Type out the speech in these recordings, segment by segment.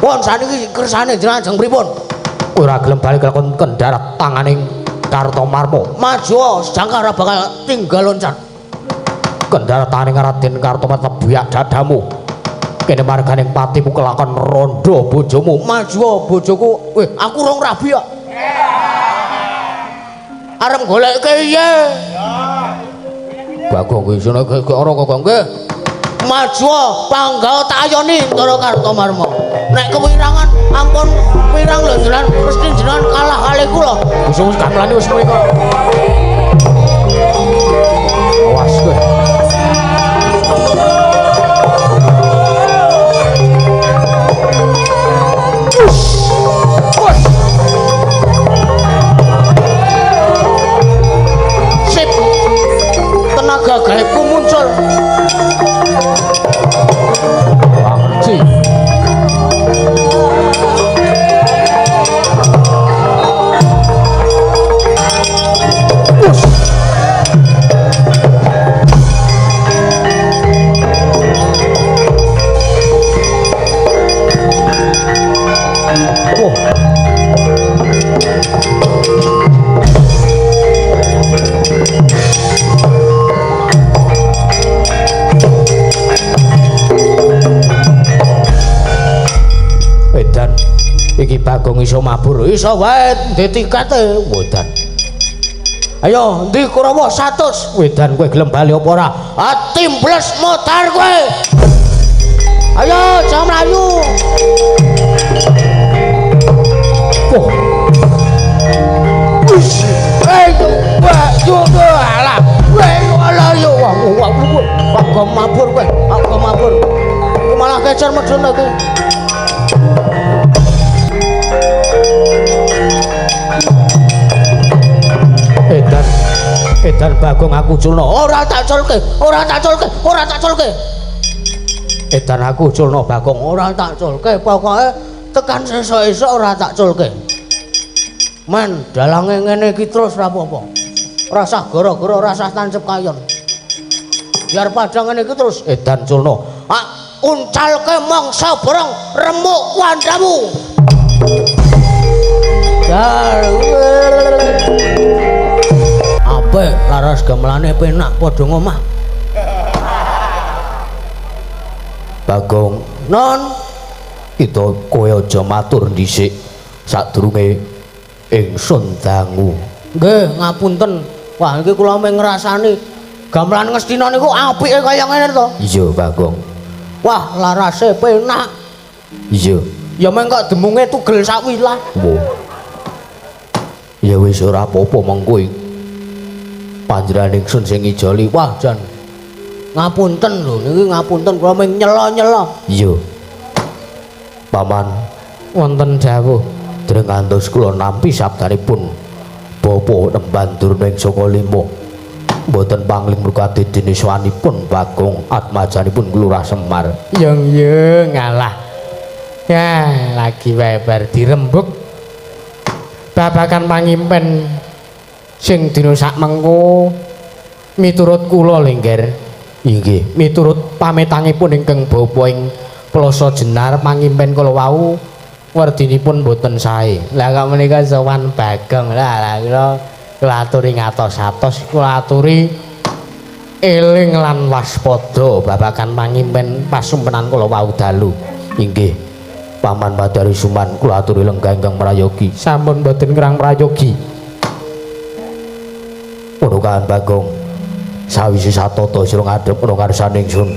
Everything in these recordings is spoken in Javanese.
Pun saniki kersane jenengan ajeng pripun? Kowe ora gelem bali kelakon kendharat tanganing Kartomarmo. Maju jangka ora bakal tinggal loncat. Kendharat tanganing Raden Kartomarmo tebiak dadamu. Kene marganing patimu kelakon rondo bojomu. Maju bojoku. Weh, aku rong rabi kok. Arep goleke piye? Bagong isine gek ora kok nggih. Maju panggah tak ayoni Ndara Kartomarmo. Nek kewirangan ampun pirang lho jenengan mesti jenengan kalah kalih kula. Wis wis gamelane wis mriko. Awas kowe. Sip. Tenaga gaibku muncul. Ora ngerti. Edan iki Bagong iso mabur. Iso wae ndek tikete. Wedan. Ayo ndi Kurawa 100. Wedan kowe gelem bali apa ora? Ah timbles modar kowe. Ayo jam mlayu. Wah. Wis. Ayo yo alah. Alah yo wah wah wah. Bagong mabur kowe, bagong mabur. Ku malah kecer medhun aku. Edan. Edan Bagong aku culno. Ora tak culke, ora tak culke, ora tak culke. Edan aku culno Bagong, ora tak culke, pokoke tekan sesuk-esuk ora tak culke. Men dalange ngene iki terus ora apa-apa. Ora usah gara-gara, ora usah tancep kayon. Biar padang ngene iki terus. Edan culno. Ah, uncalke mangsa borong remuk wandamu. Dar. Apik laras gamelane penak padha ngomah. Bagong, non kita kowe aja matur dhisik sadurunge ingsun dangu. Nggih, ngapunten. Wah, iki kula mung ngrasani gamelan Ngastina niku apike kaya ngene to. Iya, Bagong. Wah, larase penak. Iya. Ya meng kok demunge tugel sawilah. Wah. Ya wis ora apa-apa mengko panjenengan ingsun sing ngijoli. Wah, jan. Ngapunten lho niki ngapunten kula mung nyela-nyela. Iya. Paman, wonten dawuh dereng ngantos kula nampi sabdanipun Bapak Nemban Durna ing Saka Lima. Mboten pangling mrukate dene swanipun Bagong atmajanipun Lurah Semar. Yung yung ngalah. Ya, lagi wae bar dirembug babagan pangimpen sing dina sak mengko miturut kula lengger. Inggih, miturut pametangipun ingkang bapa ing Ploso Jenar pangimpen kala wau werdinipun boten sae. Lah kok menika sowan Bagong. Lah kula aturi ngatos-atos, kula aturi eling lan waspada babagan pangimpen pasumpenan kala wau dalu. Inggih. Paman Badari Suman kula aturi lenggah ingkang prayogi. Sampun boten kirang prayogi. Punukan Bagong. Sawise satata sira ngadhep ana ngarsane ingsun.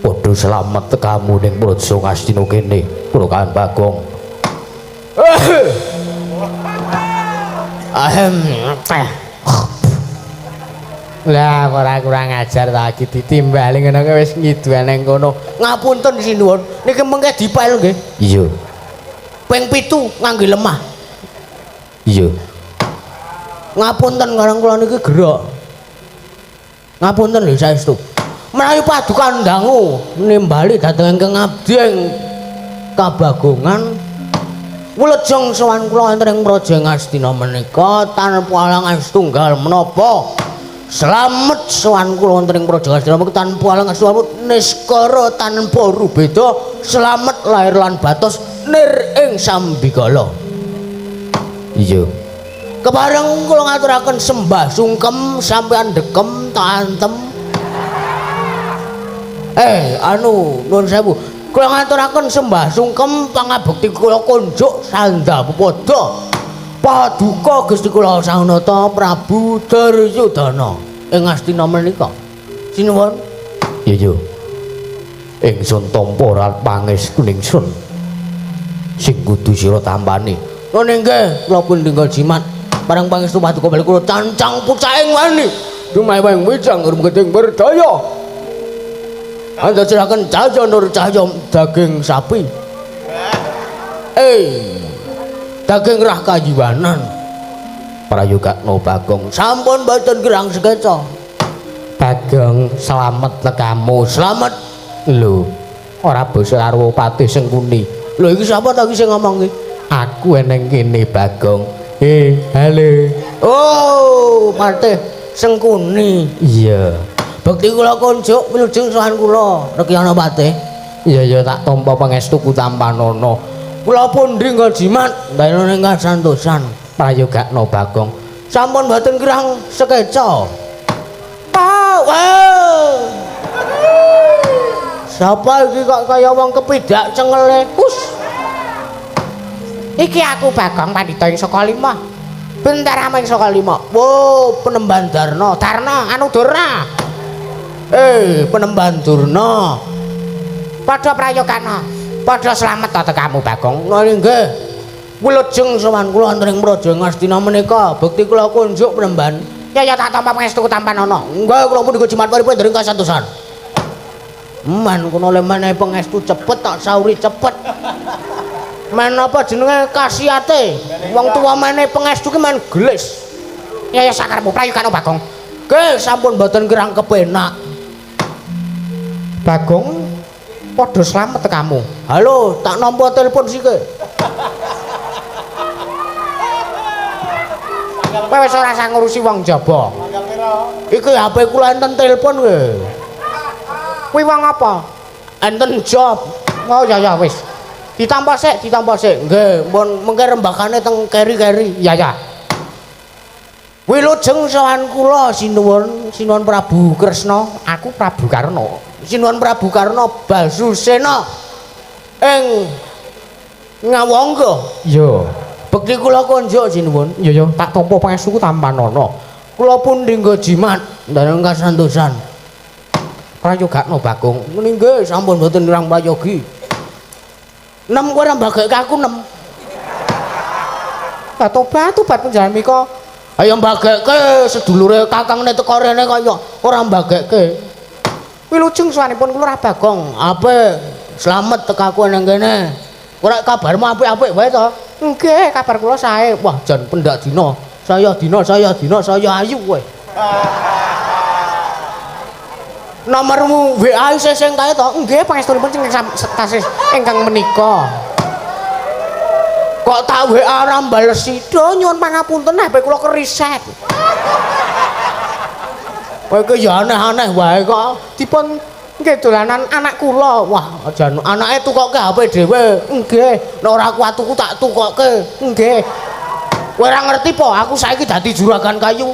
Padha slamet tekamu ning Praja Ngastina kene, Punukan Bagong. Ahem. Lah ora kurang ajar ta iki ditimbali ngono kuwi wis ngiduan nang kono. Ngapunten sinuwun, niki mengke dipel nggih. Iya. Ping 7 ngangge lemah. Iya. Ngapunten karang kula niki gerak. Ngapunten lho saestu. Menawi paduka ndangu nimbali dhateng ingkang abdi ing Kabagongan wilujeng sowan kula wonten ing Praja Ngastina menika tanpa alangan setunggal menapa. Slamet sowan kula wonten ing Praja Ngastina tanpa alang aswamut niskara tanpa rubeda, slamet lahir lan batos nir ing sambikala. Iya. Kepareng kula ngaturaken sembah sungkem sampean dekem tak antem. Anu nuwun sewu. Kula ngaturaken sembah sungkem pangabekti kula kunjuk sandha pepadha paduka Gusti kula Sang Nata Prabu Duryudana ing Ngastina menika. Sinuwun. Iya. Ingsun tampa rat pangestu ningsun. Sing kudu sira tampani. Nun inggih, kula pun tinggal jimat. Parang pangestu paduka bali kula cancang pucaing wani. Dumaweng wijang rumgeting berdaya. Anda ceraken cahya nur cahya daging sapi. Daging rah kajiwanan. Prayogakna Bagong. Sampun boten kirang sekeca. Bagong slamet tekamu. Slamet. Lho, ora basa karo Patih Sengkuni. Lho iki sapa ta iki sing ngomong iki? Aku eneng kene Bagong. Halo. Oh, Patih Sengkuni. Iya. Bekti kula kunjuk wilujeng sowan kula Rekyana Patih. Iya ya tak tampa pangestuku tampanana. Kula pundi nggo jimat ndayane ing kasantosan. Prayogakna Bagong. Sampun boten kirang sekeca. Wow. Sapa iki kok kaya wong kepidak cengele? Hus. Iki aku Bagong pandhita ing saka 5. Bentara ing saka 5. Wo, penemban Darna. Darna anu Durna. Penemban Durna. Padha prayogana. Padha slamet ta tekamu Bagong. Nah nggih. Wilujeng sowan kula wonten ing Praja Ngastina menika. Bekti kula kunjuk penemban. Ya ya tak tampa pangestuku tampanana. Nggih, kula pun jimat paripun dereng kasantosan. Man kono le menehi pangestu cepet tak sauri cepet. Men apa jenenge kasiate? Wong tuwa menehi pangestu ki men gelis. Ya ya sakarepmu prayogana Bagong. Nggih, sampun mboten kirang kepenak. Bagong padha slamet tekamu. Halo, tak nampa telepon sike. Kowe wis ora usah ngurusi wong jaba. Iki HP kula enten telepon kowe. Kuwi wong apa? Enten job. Oh ya ya wis. Ditampa sik, ditampa sik. Nggih, pun mengke rembakane teng keri-keri. Ya ya. Wilujeng sowan kula sinuwun, sinuwun Prabu Kresna, aku Prabu Karna. Sinuwun Prabu Karna Basusena ing Ngawangga. Iya. Bekti kula kunjuk sinuwun. Iya ya, tak tampa pangestuku tampanana. Kula pun dinggo jimat ndang kasantosan. Prayogakna Bagong. Ngene nggih, sampun mboten kirang prayogi. Nem kowe ora mbageke aku nem. Lah tobat tobat panjenengan mika. Ayo mbageke sedulure kakangne teko rene kaya ora mbageke. Wilujeng sowanipun kula Ra Bagong. Apik, slamet tekaku nang kene. Ora kabarmu apik-apik wae to? Nggih, kabar kula sae. Wah, jan pendak dina. Saya dina, saya dina, saya ayu kowe. Nomormu WA isih sing kae to? Nggih, pangestunipun sing tasih ingkang menika. Kok tak WA ora balesi? Do nyuwun pangapunten HP kula keriset. Kowe iki ya aneh-aneh wae kok. Dipun nggih dolanan anak kula. Wah, jan anake tukoke HP dhewe. Nggih, nek ora kuat tuku tak tukoke. Nggih. Kowe ora ngerti po, aku saiki dadi juragan kayu.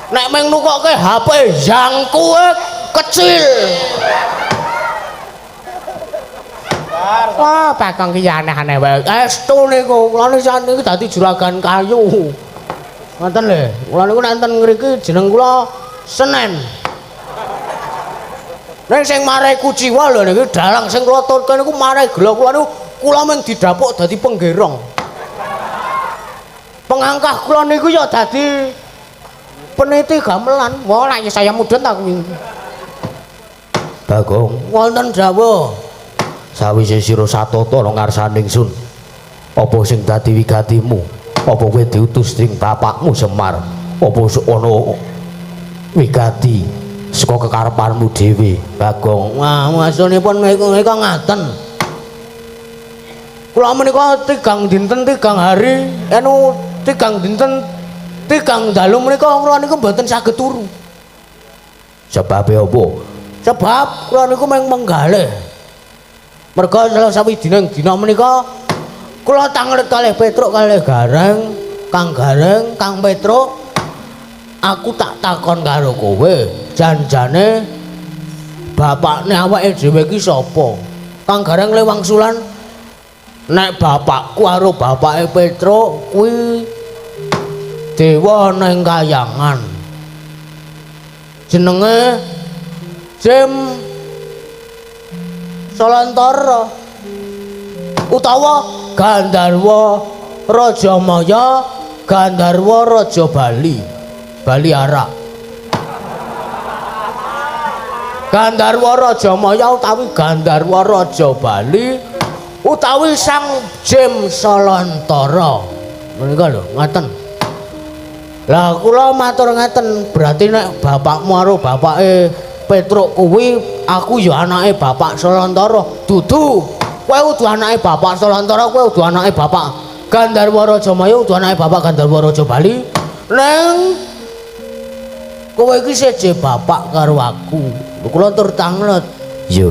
Nek meng nukoke HP yang kuwe kecil. Wah, Bagong ki ya aneh-aneh wae. Estu niku, kula niki dadi juragan kayu. Ngoten lho, kula niku nek enten ngriki jeneng kula Senen. Ning sing marai kuciwa lho niki dalang sing kula turke niku marai gela kula niku kula mung didapuk dadi penggerong. Pengangkah kula niku ya dadi peniti gamelan. Wah, nek saya mudhun ta kuwi. Bagong, wonten dawuh. Sawise sira satata ana ngarsane ingsun, apa sing dadi wigatimu? Apa kowe diutus dening bapakmu Semar? Apa ana wigati saka kekarepanmu dhewe, Bagong? Wah, maksudipun menika ngaten. Kula menika 3 dinten 3 hari, anu 3 dinten Tigang dalu menika kula niku mboten saged turu. Sebabe apa? Sebab kula niku mung menggalih. Merga salah sawijining dina menika kula tanglet kalih Petruk kalih Gareng, Kang Gareng, Kang Petruk, aku tak takon karo kowe, janjane bapakne awake dhewe iki sapa? Kang Gareng le wangsulan, nek bapakku karo bapake Petruk kuwi dewa ning kayangan. Jenenge Jim Salantara utawa Gandharwa Raja Maya, Gandharwa Raja Bali, Bali Arak. Gandharwa Raja Maya utawi Gandharwa Raja Bali utawi Sang Jim Salantara. Menika lho, ngaten. Lah kula matur ngaten, berarti nek bapakmu karo bapake Petruk kuwi aku ya anake Bapak Salantara. Dudu. Kowe kudu anake Bapak Salantara, kowe kudu anake Bapak Gandharwa Raja Maya, kudu anake Bapak Gandharwa Raja Bali. Neng kowe iki seje bapak karo aku. Kula tur tanglet. Iya.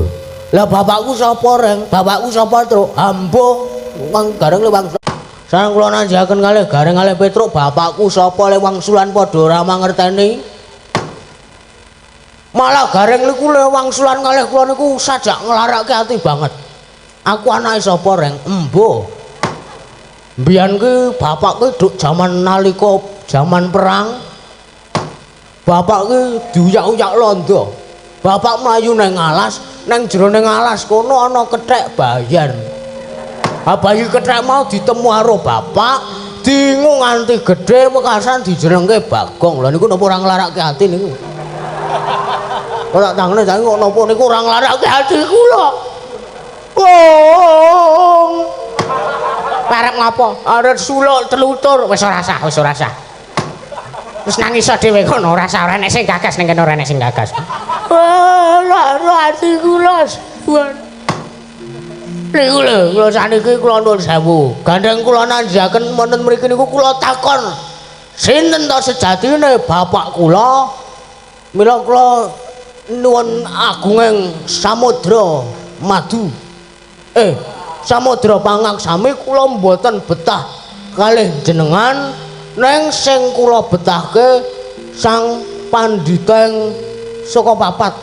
Lah bapakku sapa, Reng? Bapakku sapa, Truk? Ambo. Wong Gareng le wangsulan. Sareng kula nanjaken kalih Gareng kalih Petruk, bapakku sapa le wangsulan padha ora mangerteni. Malah Gareng niku le wangsulan kalih kula niku sajak nglarake ati banget. Aku anake sapa, Reng? Embo. Mbiyen ki bapak ki duk jaman nalika jaman perang. Bapak ki diuyak-uyak londo. Bapak mlayu nang alas, nang jerone alas kono ana kethek bayan. Ha bayi kethek mau ditemu karo bapak, dingu nganti gedhe wekasan dijenengke Bagong. Lha niku napa ora nglarake ati niku? Ora tangane saiki kok napa niku ora nglarake ati kula. Wong. Arep ngopo? Arep suluk telutur wis ora sah, wis ora sah. Wis nangis dhewe kono ora sah, ora enek sing gagas ning kene, ora enek sing gagas. Wah, lara ati kula. Niku lho, kula saniki kula nuwun sewu. Gandeng kula nanjaken wonten mriki niku kula takon sinten to sejatine bapak kula? Mila kula nuwun agunging samudra madu. Samudra pangaksami kula mboten betah kalih jenengan, neng sing kula betahke Sang Pandhita ing saka papat,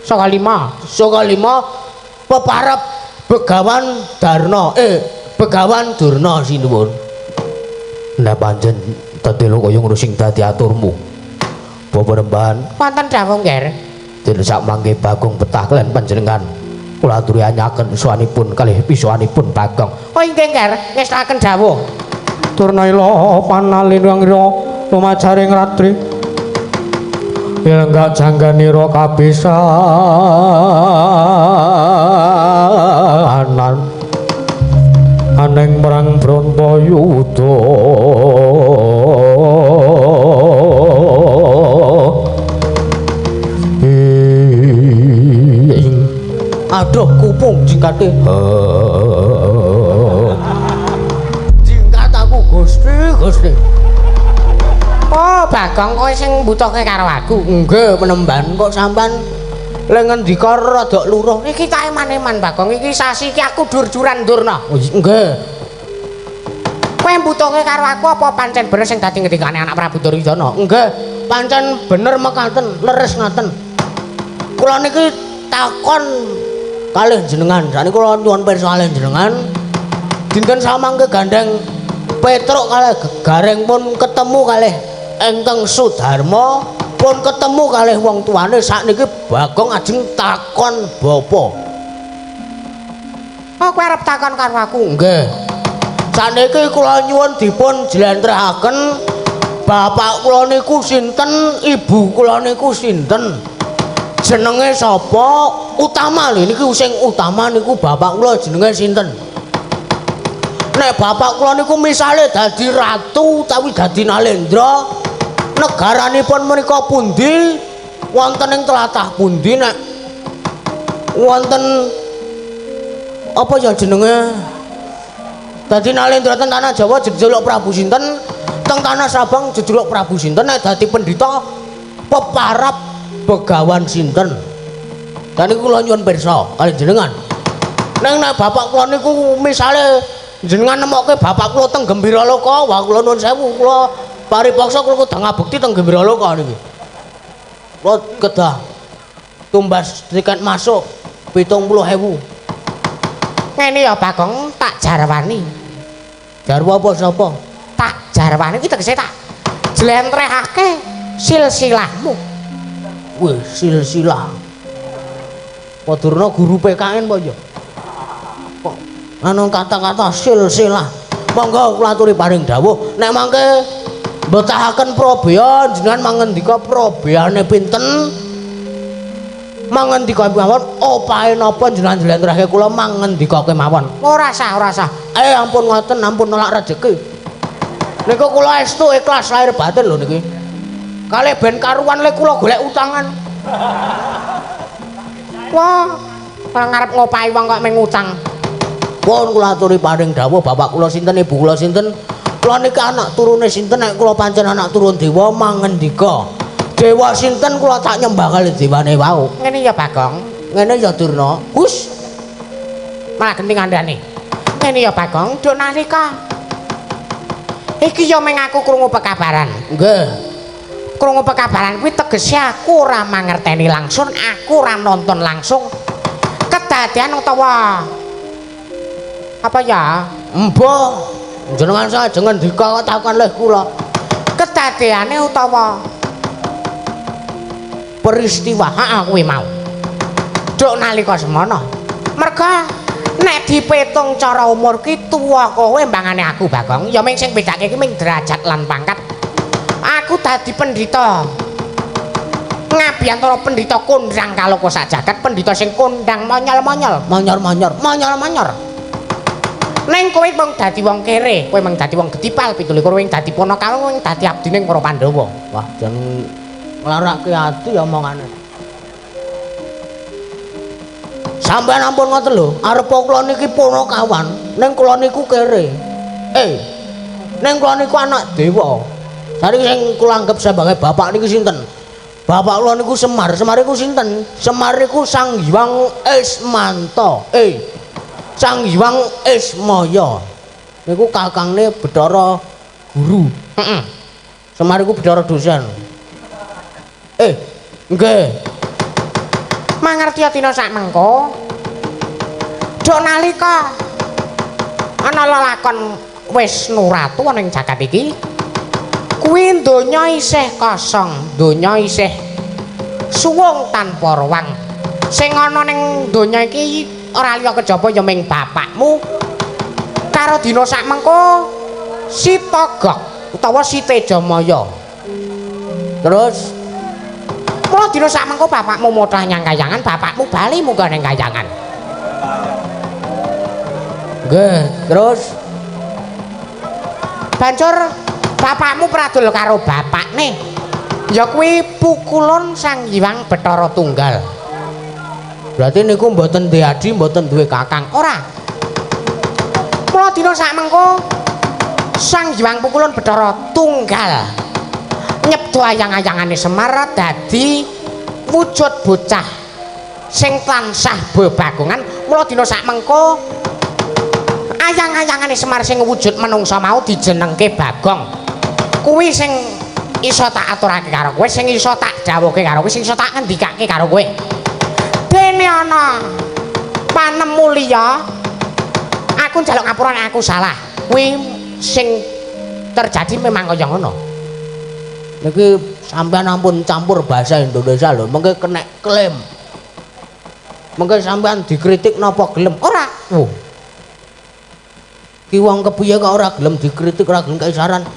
saka lima, saka lima peparep Begawan Darna, Begawan Durna sinuwun. Lah pancen tetelo kaya ngono sing dadi aturmu. Bapak Remban, wonten dawuh nggih. Dene sak mangke Bagong betah kalian panjenengan. Kula aturi anyaken suwanipun kalih pisuwanipun Bagong. Oh inggih nggih, ngestaken dawuh. Turnaila panalinangira lumajaring ratri. Ilenggak jangganira kabisanan aneng perang Brontoyuda. Aduh kupung jingkate. Jingkat aku Gusti, Gusti. Oh, Bagong kowe sing mbutuhke karo aku. Nggih, penemban kok sampean le ngendika rada luruh. Iki tak eman-eman Bagong, iki sasi iki aku dur-duran Durna. Oh, nggih. Kowe mbutuhke karo aku apa pancen bener sing dadi ngendikane anak Prabu Duryudana? Nggih, pancen bener mekaten, leres ngaten. Kula niki takon kalih jenengan. Sakniki kula nyuwun pirsa kalih jenengan. Dinten samangke gandeng Petruk kalih Gareng pun ketemu kalih ingkang Sudarma, pun ketemu kalih wong tuane. Sakniki Bagong ajeng takon bapa. Oh, kowe arep takon karo aku? Nggih. Sakniki kula nyuwun dipun jlentrehaken bapak kula niku sinten, ibu kula niku sinten, jenenge sapa, utama lho niku sing utama niku bapak kula jenenge sinten. Nek bapak kula niku misale dadi ratu utawi dadi nalendra, negaranipun menika pundi, wonten ing tlatah pundi, nek wonten apa ya jenenge dadi nalendra ten tanah Jawa jeluk Prabu sinten, Teng Tanah Sabang jejuluk Prabu sinten nek dadi pendhita peparab Begawan sinten. Dan niku kula nyuwun pirsa kali jenengan. Neng nek bapak kula niku misale jenengan nemokke bapak kula teng Gembiraloka, wah kula nuwun sewu kula paripaksa kula kudu ngabekti teng Gembiraloka niki. Kula kedah tumbas tiket masuk 70.000. Ngene ya Bagong, tak jarwani. Jarwa apa sapa? Tak jarwani iki tegese tak jlentrehake silsilahmu. Wih, silsilah. Padurna guru PKN apa ya? Kok anu kata-kata silsilah. Monggo kula aturi paring dawuh. Nek mangke mbetahaken probea jenengan mangendika probeane pinten? Mangendika mawon opahe napa jenengan jlentrehake kula mangendika kemawon. Ora sah, ora sah. Ampun ngoten, ampun nolak rejeki. Niku kula estu ikhlas lahir batin lho niki. Kalih ben karuan le kula golek utangan. Wah, ngarep ngopahi wong kok mung utang. Pun kula aturi paring dawuh bapak kula sinten, ibu kula sinten. Kula niki anak turune sinten, nek kula pancen anak turun dewa mangendika. Dewa sinten kula tak nyembah kali dewane wau. Ngene ya Bagong, ngene ya Durna. Hus. Malah genting kandhane. Ngene ya Bagong, duk nalika iki ya meng aku krungu pekabaran. Nggih. Krungu pekabaran kuwi tegese aku ora mangerteni langsung, aku ora nonton langsung kedadean utawa apa ya? Mbah, jenengan sajeng ngendika kok takon leh kula. Kedadeane utawa peristiwa, heeh kuwi mau. Duk nalika semono. Merga nek dipetung cara umur ki tuwa kowe mbangane aku Bagong, ya ming sing bedake ki ming derajat lan pangkat. Aku dadi pendhita. Ngabiyantara pendhita kondang kaloka sak jagat, pendhita sing kondang monyol-monyol, monyor-monyor, monyol-monyor. Neng kowe mung dadi wong kere, kowe mung dadi wong getipal 27, kowe dadi punakawan, kowe dadi abdine para Pandhawa. Wah, jan nglarake ati omongane. Sampeyan ampun ngoten lho, arepa kula niki punakawan, ning kula niku kere. Ning kula niku anak dewa. Saniki sing kula anggep sebagai bapak niku sinten? Bapak kula niku Semar. Semar iku sinten? Semar iku Sang Hyang Ismanta. Sang Hyang Ismaya. Niku kakangne Bathara Guru. Heeh. Semar iku Bathara dosen. Nggih. Mangerti dina sak mengko. Duk nalika ana lelakon Wisnu Ratu ana ing jagat iki, kuwi donya isih kosong, donya isih suwung tanpa ruang. Sing ana ning donya iki ora liya kejaba ya ming bapakmu. Karo dina sak mengko Si Togok utawa Si Tejamaya. Terus mula dina sak mengko bapakmu motah nyang kayangan, bapakmu bali munggah ning kayangan. Nggih, terus banjur bapakmu pradul karo bapakne. Ya kuwi pukulun Sang Hyang Bathara Tunggal. Berarti niku mboten duwe adi, mboten duwe kakang. Ora. Mula dina sak mengko Sang Hyang Pukulun Bathara Tunggal nyebdo ayang-ayangane Semar dadi wujud bocah sing tansah bebagongan. Mula dina sak mengko ayang-ayangane Semar sing wujud menungsa mau dijenengke Bagong. Kuwi sing iso tak aturake karo kowe, sing iso tak dawuhke karo kowe, sing iso tak ngendikake karo kowe. Dene ana panemu liya, aku njaluk ngapura nek aku salah. Kuwi sing terjadi memang kaya ngono. Niki sampean ampun campur bahasa Indonesia lho, mengke kenek klaim. Mengke sampean dikritik napa gelem? Ora. Oh. Ki wong kepiye kok ora gelem dikritik, ora gelem kei saran?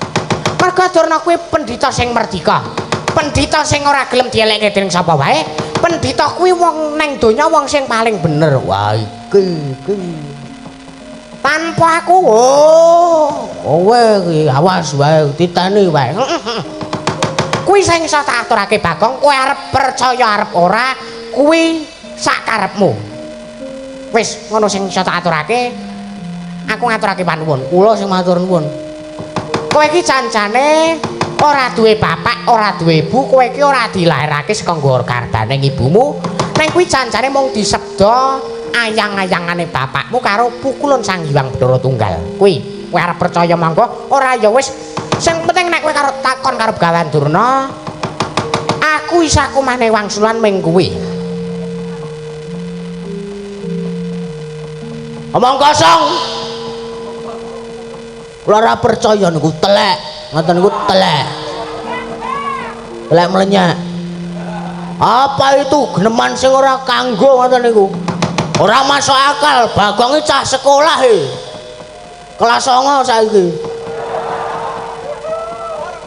Merga Durna kuwi pendhita sing merdika. Pendhita sing ora gelem dielekke dening sapa wae. Pendhita kuwi wong neng donya wong sing paling bener. Wah, iki iki. Tanpa aku, oh, kowe iki awas wae titeni wae. Kuwi sing iso tak aturake Bagong, kowe arep percaya arep ora, kuwi sak karepmu. Wis ngono sing iso tak aturake. Aku ngaturake panuwun. Kula sing matur nuwun. Kowe iki cancane ora duwe bapak, ora duwe ibu, kowe iki ora dilairake saka nggor garbane ibumu. Neng kuwi cancane mung disebda ayang-ayangane bapakmu karo pukulun Sang Hyang Bathara Tunggal. Kuwi kowe arep percaya monggo, ora ya wis. Sing penting nek kowe karo takon karo Begawan Durna, aku isa kumane wangsulan ming kuwi. Omong kosong. Kula ora percaya niku telek. Ngoten niku telek. Telek mlenyek. Apa itu geneman sing ora kanggo ngoten niku? Ora masuk akal, Bagong iki cah sekolah e. Kelas 9 saiki.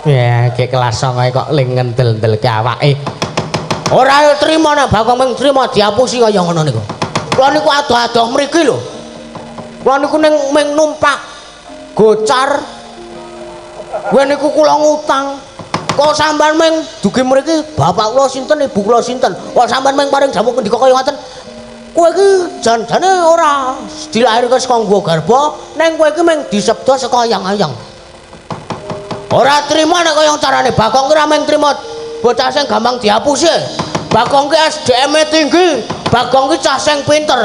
Ya, gek kelas 9 kok ling ngendel-ndelke awake. Ora trimo nek Bagong mung trimo diapusi kaya ngono niku. Kula niku adoh-adoh mriki lho. Kula niku ning mung numpak gocar. Kowe niku kula ngutang. Kok sampean mung dugi mriki bapak kula sinten, ibu kula sinten. Kok sampean mung paring dawuh ngendika kaya ngoten. Kowe iki jan-jane ora dilairke saka nggo garba, ning kowe iki mung disebda saka ayang-ayang. Ora trimo nek kaya carane Bagong ki ora mung trimo bocah sing gampang diapusi. Bagong ki SDM-e tinggi, Bagong ki cah sing pinter.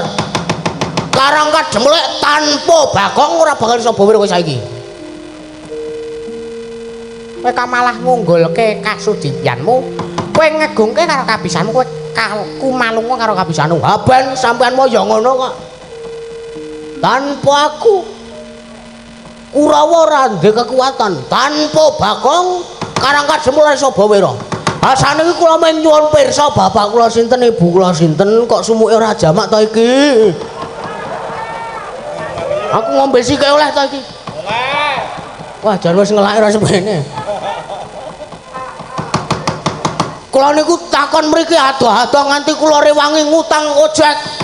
Karang kademlek tanpa Bagong ora bakal iso bawir kowe saiki. Kowe kok malah ngunggulke kasudipyanmu, kowe ngegungke karo kabisanmu, kowe kumalunga karo kabisanmu. Ha ben sampeanmu ya ngono kok. Tanpa aku Kurawa ora ndek kekuatan, tanpa Bagong Karang Kadem ora iso bawira. Ha saniki kula mung nyuwun pirsa bapak kula sinten, ibu kula sinten, kok sumuke ora jamak to iki. Aku ngombe sike oleh to iki? Oleh. Wah, jan wis ngelake ora semene. Kula niku takon mriki adoh-adoh nganti kula rewangi ngutang ojek.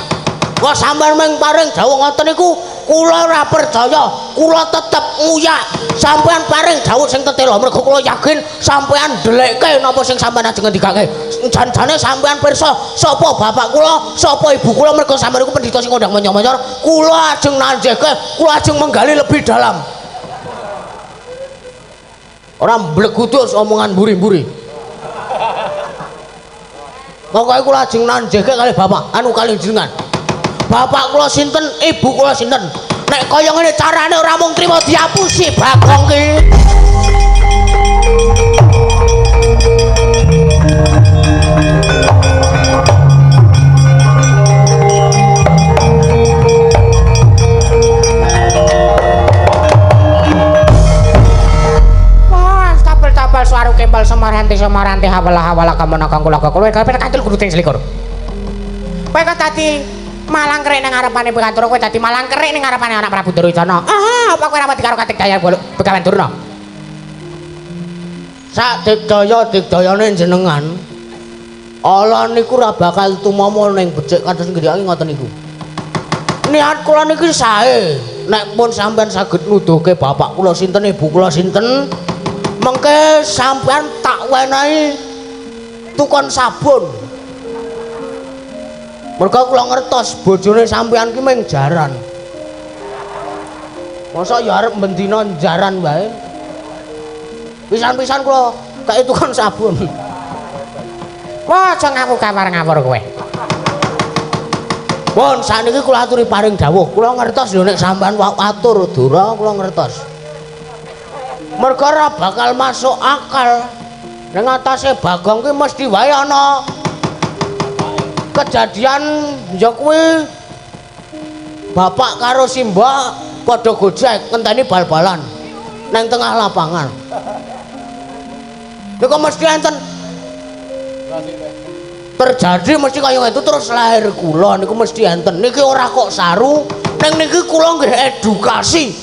Kok sampean mung paring dawuh ngoten niku kula ora percaya, kula tetep nguyak. Sampean paring dawuh sing tetela mergo kula yakin sampean ndelekke napa sing sampean ajeng ngendikake. Jan-jane sampean pirsa sapa bapak kula, sapa ibu kula mergo sampean niku pendhita sing kondang menyor-menyor. Kula ajeng nanjeke, kula ajeng menggali lebih dalam. Ora mblegudus omongan mburi-mburi. Pokoke kula ajeng nanjeke kalih bapak, anu kalih jenengan. Bapak kula sinten, ibu kula sinten. Nek kaya ngene carane ora mung trimo diapusi Bagong ki. Wah, tabel-tabel suara kembal semaranti semaranti hawala-hawala kamono kang kula kula kabeh katul kudu ting selikur. Kowe kok dadi malang kerik nang ngarepane Bekantura, kowe dadi malang kerik ning ngarepane anak Prabu Duryudana. Ah, apa kowe ora wedi karo kadigdayan Begawan Durna? Sak digdaya digdayane jenengan, ala niku ora bakal tumama ning becik kados ngendikake ngoten niku. Niat kula niki sae, nek pun sampean saged nuduhke bapak kula sinten, ibu kula sinten, mengke sampean tak wenehi tukon sabun. Mergo kula ngertos bojone sampean ki mung jaran. Mosok ya arep bendina jaran wae. Pisan-pisan kula kei tukon sabun. Wah, aja ngaku kawar-ngawur kowe. Pun sakniki kula aturi paring dawuh. Kula ngertos lho nek sampean atur Dura, kula ngertos. Mergo ora bakal masuk akal. Ning atase Bagong ki mesti wae ana kejadian ya kuwi bapak karo simbok padha gojek ngenteni bal-balan nang tengah lapangan. Niku mesti enten terjadi mesti kaya itu terus lahir kula niku mesti enten. Niki ora kok saru, ning niki kula nggih edukasi.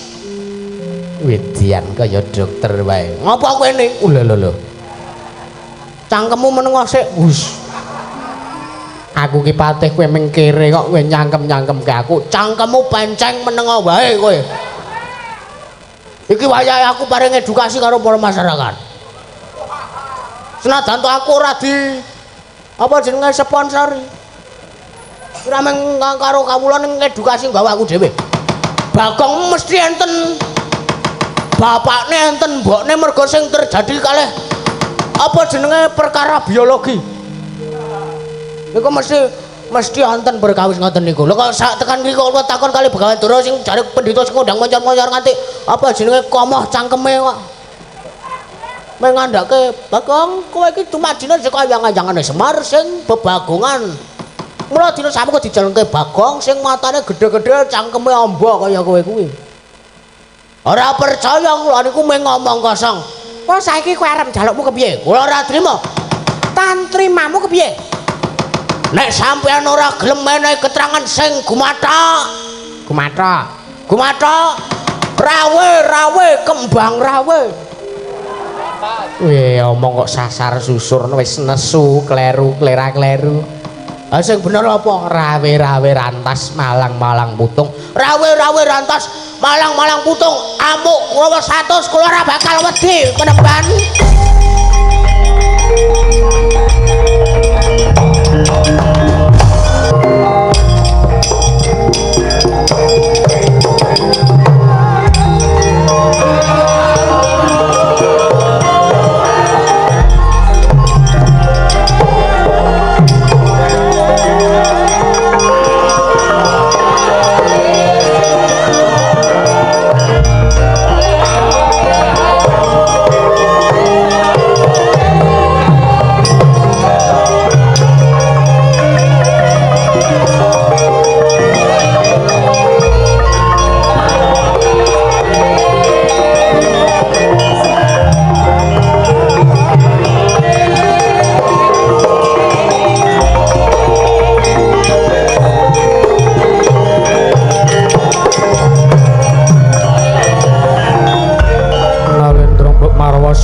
Wedian kaya dokter wae. Ngapa kowe ne? Lho lho lho. Cangkemmu meneng sik. Wus. Aku ki patih kowe mengkere kok kowe nyangkem-nyangkemke aku. Cangkemmu penceng meneng wae kowe. Iki wayahe aku paring edukasi karo para masyarakat. Senajan to aku ora di apa jenenge sponsori. Ora mung karo kawula ning edukasi nggawa aku dhewe. Bagong mesti enten Bapakne enten mbokne mergo sing terjadi kalih apa jenenge perkara biologi. Niku mesti wonten perkawis ngoten niku. Lho kok sak tekan iki kok takon kali Begawan Durna sing jare pendhita sing ngundang moncar-moncar nganti apa jenenge komoh cangkeme kok. Mengandhake Bagong kowe iki dumadine saka ayang-ayangane Semar sing bebagongan. Mula dina samu kok dijalanke Bagong sing matane gedhe-gedhe cangkeme amba kaya kowe kuwi. Ora percaya kula niku mung ngomong kosong. Wah saiki kowe arep njalukmu kepiye? Kula ora trima. Tantrimamu kepiye? Nek sampeyan ora gelem menehi keterangan sing gumathok. Gumathok. Gumathok. Rawe-rawe kembang rawe. Weh, omong kok sasar susur wis nesu, kleru, klera-kleru. Ha sing bener apa? Rawe-rawe rantas malang-malang putung. Rawe-rawe rantas malang-malang putung. Amuk kula 100 kula ora bakal wedi penemban.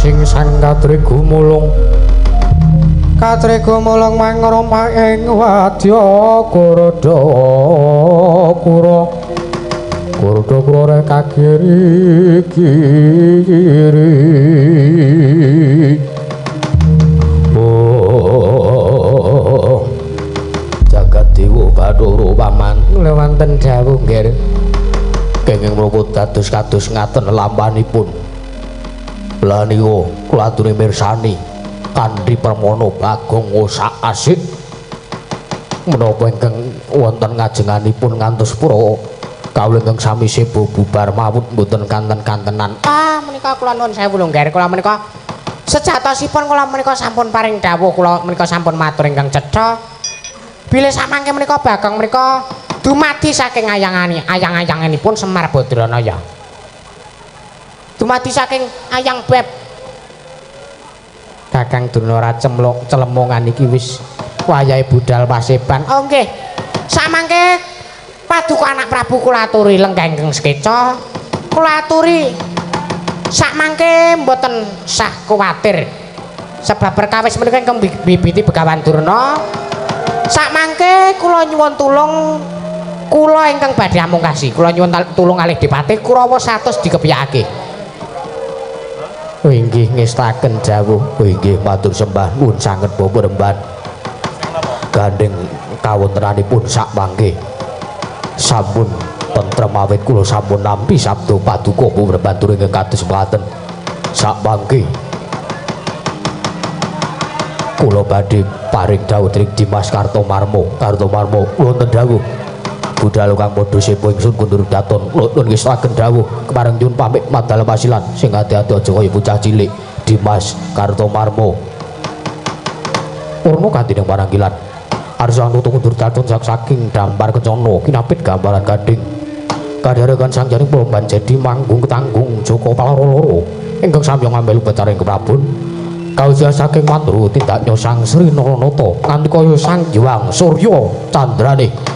Sing sang katri gumulung katri gumulung mangrompak ing wadya kurda kura kurda kura kagiri kiri. Oh jagat dewa Bathara paman Wonten dawuh nggih. Kenging menapa dados-kados ngaten lampanipun. Lah niku kula aturi mirsani kanthi permono Bagong sak asik menapa ingkang wonten ngajenganipun ngantos pura kawula ingkang sami sebo bubar mawut mboten kanten-kantenan. Ah menika kula nuwun sewu lho nggih, kula menika sejatosipun kula menika sampun paring dawuh, kula menika sampun matur ingkang cetha bilih samangke menika Bagong menika dumadi saking ayangane ayang-ayanganipun Semar Badranaya. Dumadi saking ayang beb Kakang Durna ora cemlok celemongan iki wis wayahe budal paseban. Oh nggih. Samangke paduka anak Prabu kula aturi lenggah ingkang sekeca. Kula aturi sakmangke mboten sah kuwatir. Sebab perkawis menika ingkang bibiti Begawan Durna. Sakmangke kula nyuwun tulung kula ingkang badhe amungkasi. Kula nyuwun tulung kalih Dipati Kurawa 100 dikepyakake. Inggih ngestaken dawuh. Inggih matur sembah nuwun sanget Bapak Remban. Gandeng kawontenanipun sak mangke sampun tentrem awit kula sampun nampi sabda paduka Bapak Remban tur ingkang kados mekaten. Sak mangke kula badhe paring dawuh dening Dimas Kartomarmo. Kartomarmo wonten dawuh. Budal kang padha sepo ingsun kundur daton kula ngestaken dawuh kepareng nyuwun pamit madal pasilan sing ati-ati aja kaya bocah cilik. Dimas Kartomarmo purna kanthi ning parangkilan arsa nutu kundur daton saking dampar kencana kinapit gambaran gading kadharekan sang jaring pulomban jadi manggung ketanggung Joko Paloro ingkang samya ngambil upacara ing keprabon kawujud saking mandru tindaknya sang Sri Naranata nganti kaya sang Hyang Surya Candrane.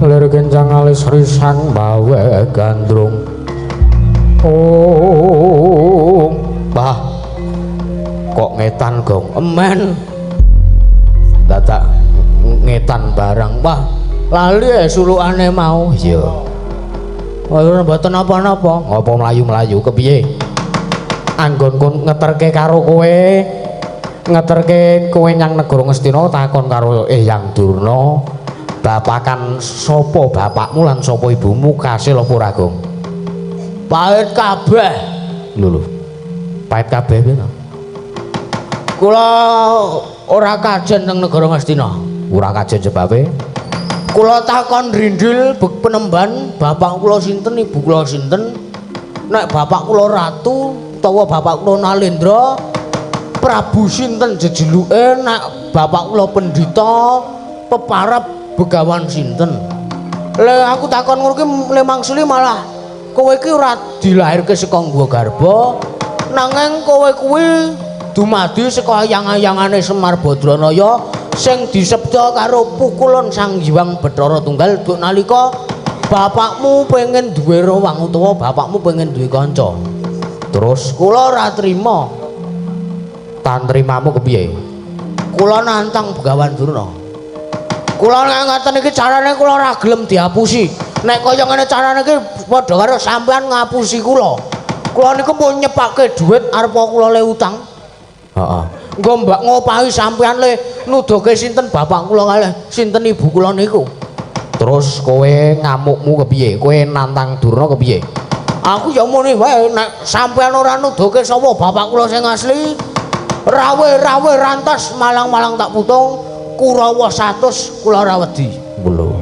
Lir genjang alis risang bawe gandrung. Oh, bah, kok ngetan gong emen. Dadak ngetan barang. Wah, lali sulukane mau. Iya. Ora mboten napa-napa. Ngopo mlayu-mlayu kepiye? Anggonku ngeterke karo kowe. Ngeterke kowe nyang negara Ngastina takon karo Eyang Durna. Bapakan sapa bapakmu lan sapa ibumu kasil apa ora, Gong? Pahit kabeh. Lho lho. Pahit kabeh piye to? Kula ora kajen teng negara Ngastina. Ora kajen sebabe? Kula takon rindil bek penemban bapak kula sinten ibu kula sinten. Nek bapak kula ratu utawa bapak kula Nalendra, Prabu sinten jejeluke, nek bapak kula pendhita peparab Begawan sinten. Le aku takon ngono ki le mangsuli malah kowe iki ora dilahirke saka nggo garba, nanging kowe kuwi dumadi saka ayang-ayangane Semar Badranaya sing disebda karo pukulun Sang Hyang Bathara Tunggal duk nalika bapakmu pengen duwe rowang utawa bapakmu pengen duwe kanca. Terus kula ora trima. Tantrimamu kepiye? Kula nantang Begawan Durna. Kula nek ngaten iki carane kula ora gelem diapusi. Nek kaya ngene carane iki padha karo sampean ngapusi kula. Kula niku pun nyepake dhuwit arep kula le utang. Heeh. Engko mbak ngopahi sampean le nuduhke sinten bapak kula kalih sinten ibu kula niku. Terus kowe ngamukmu kepiye? Kowe nantang Durna kepiye? Aku ya muni wae nek sampean ora nuduhke sapa bapak kula sing asli, rawe-rawe rantas malang-malang tak putung. Kurawa 100 kula ora wedi. Lho.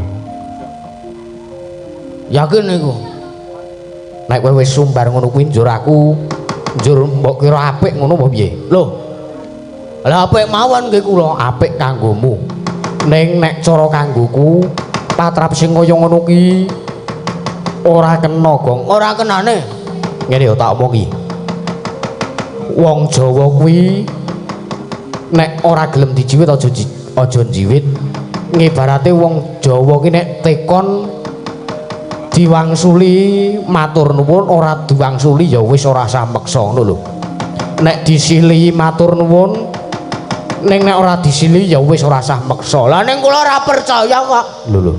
Yakin niku. Nek kowe wis sumbar ngono kuwi njur aku njur mbok kira apik ngono apa piye? Lho. Lah apik mawon nggih kula, apik kanggomu. Ning nek cara kanggoku patrap sing kaya ngono ki ora kena, Gong. Ora kenane. Ngene ya tak omongi. Wong Jawa kuwi nek ora gelem dijiwit aja njiwit. Ngibarate wong Jawa ki nek tekon diwangsuli matur nuwun, ora diwangsuli ya wis ora usah meksa ngono lho. Nek disilihi matur nuwun, ning nek ora disilihi ya wis ora usah meksa. Lah ning kula ora percaya kok. Lho lho.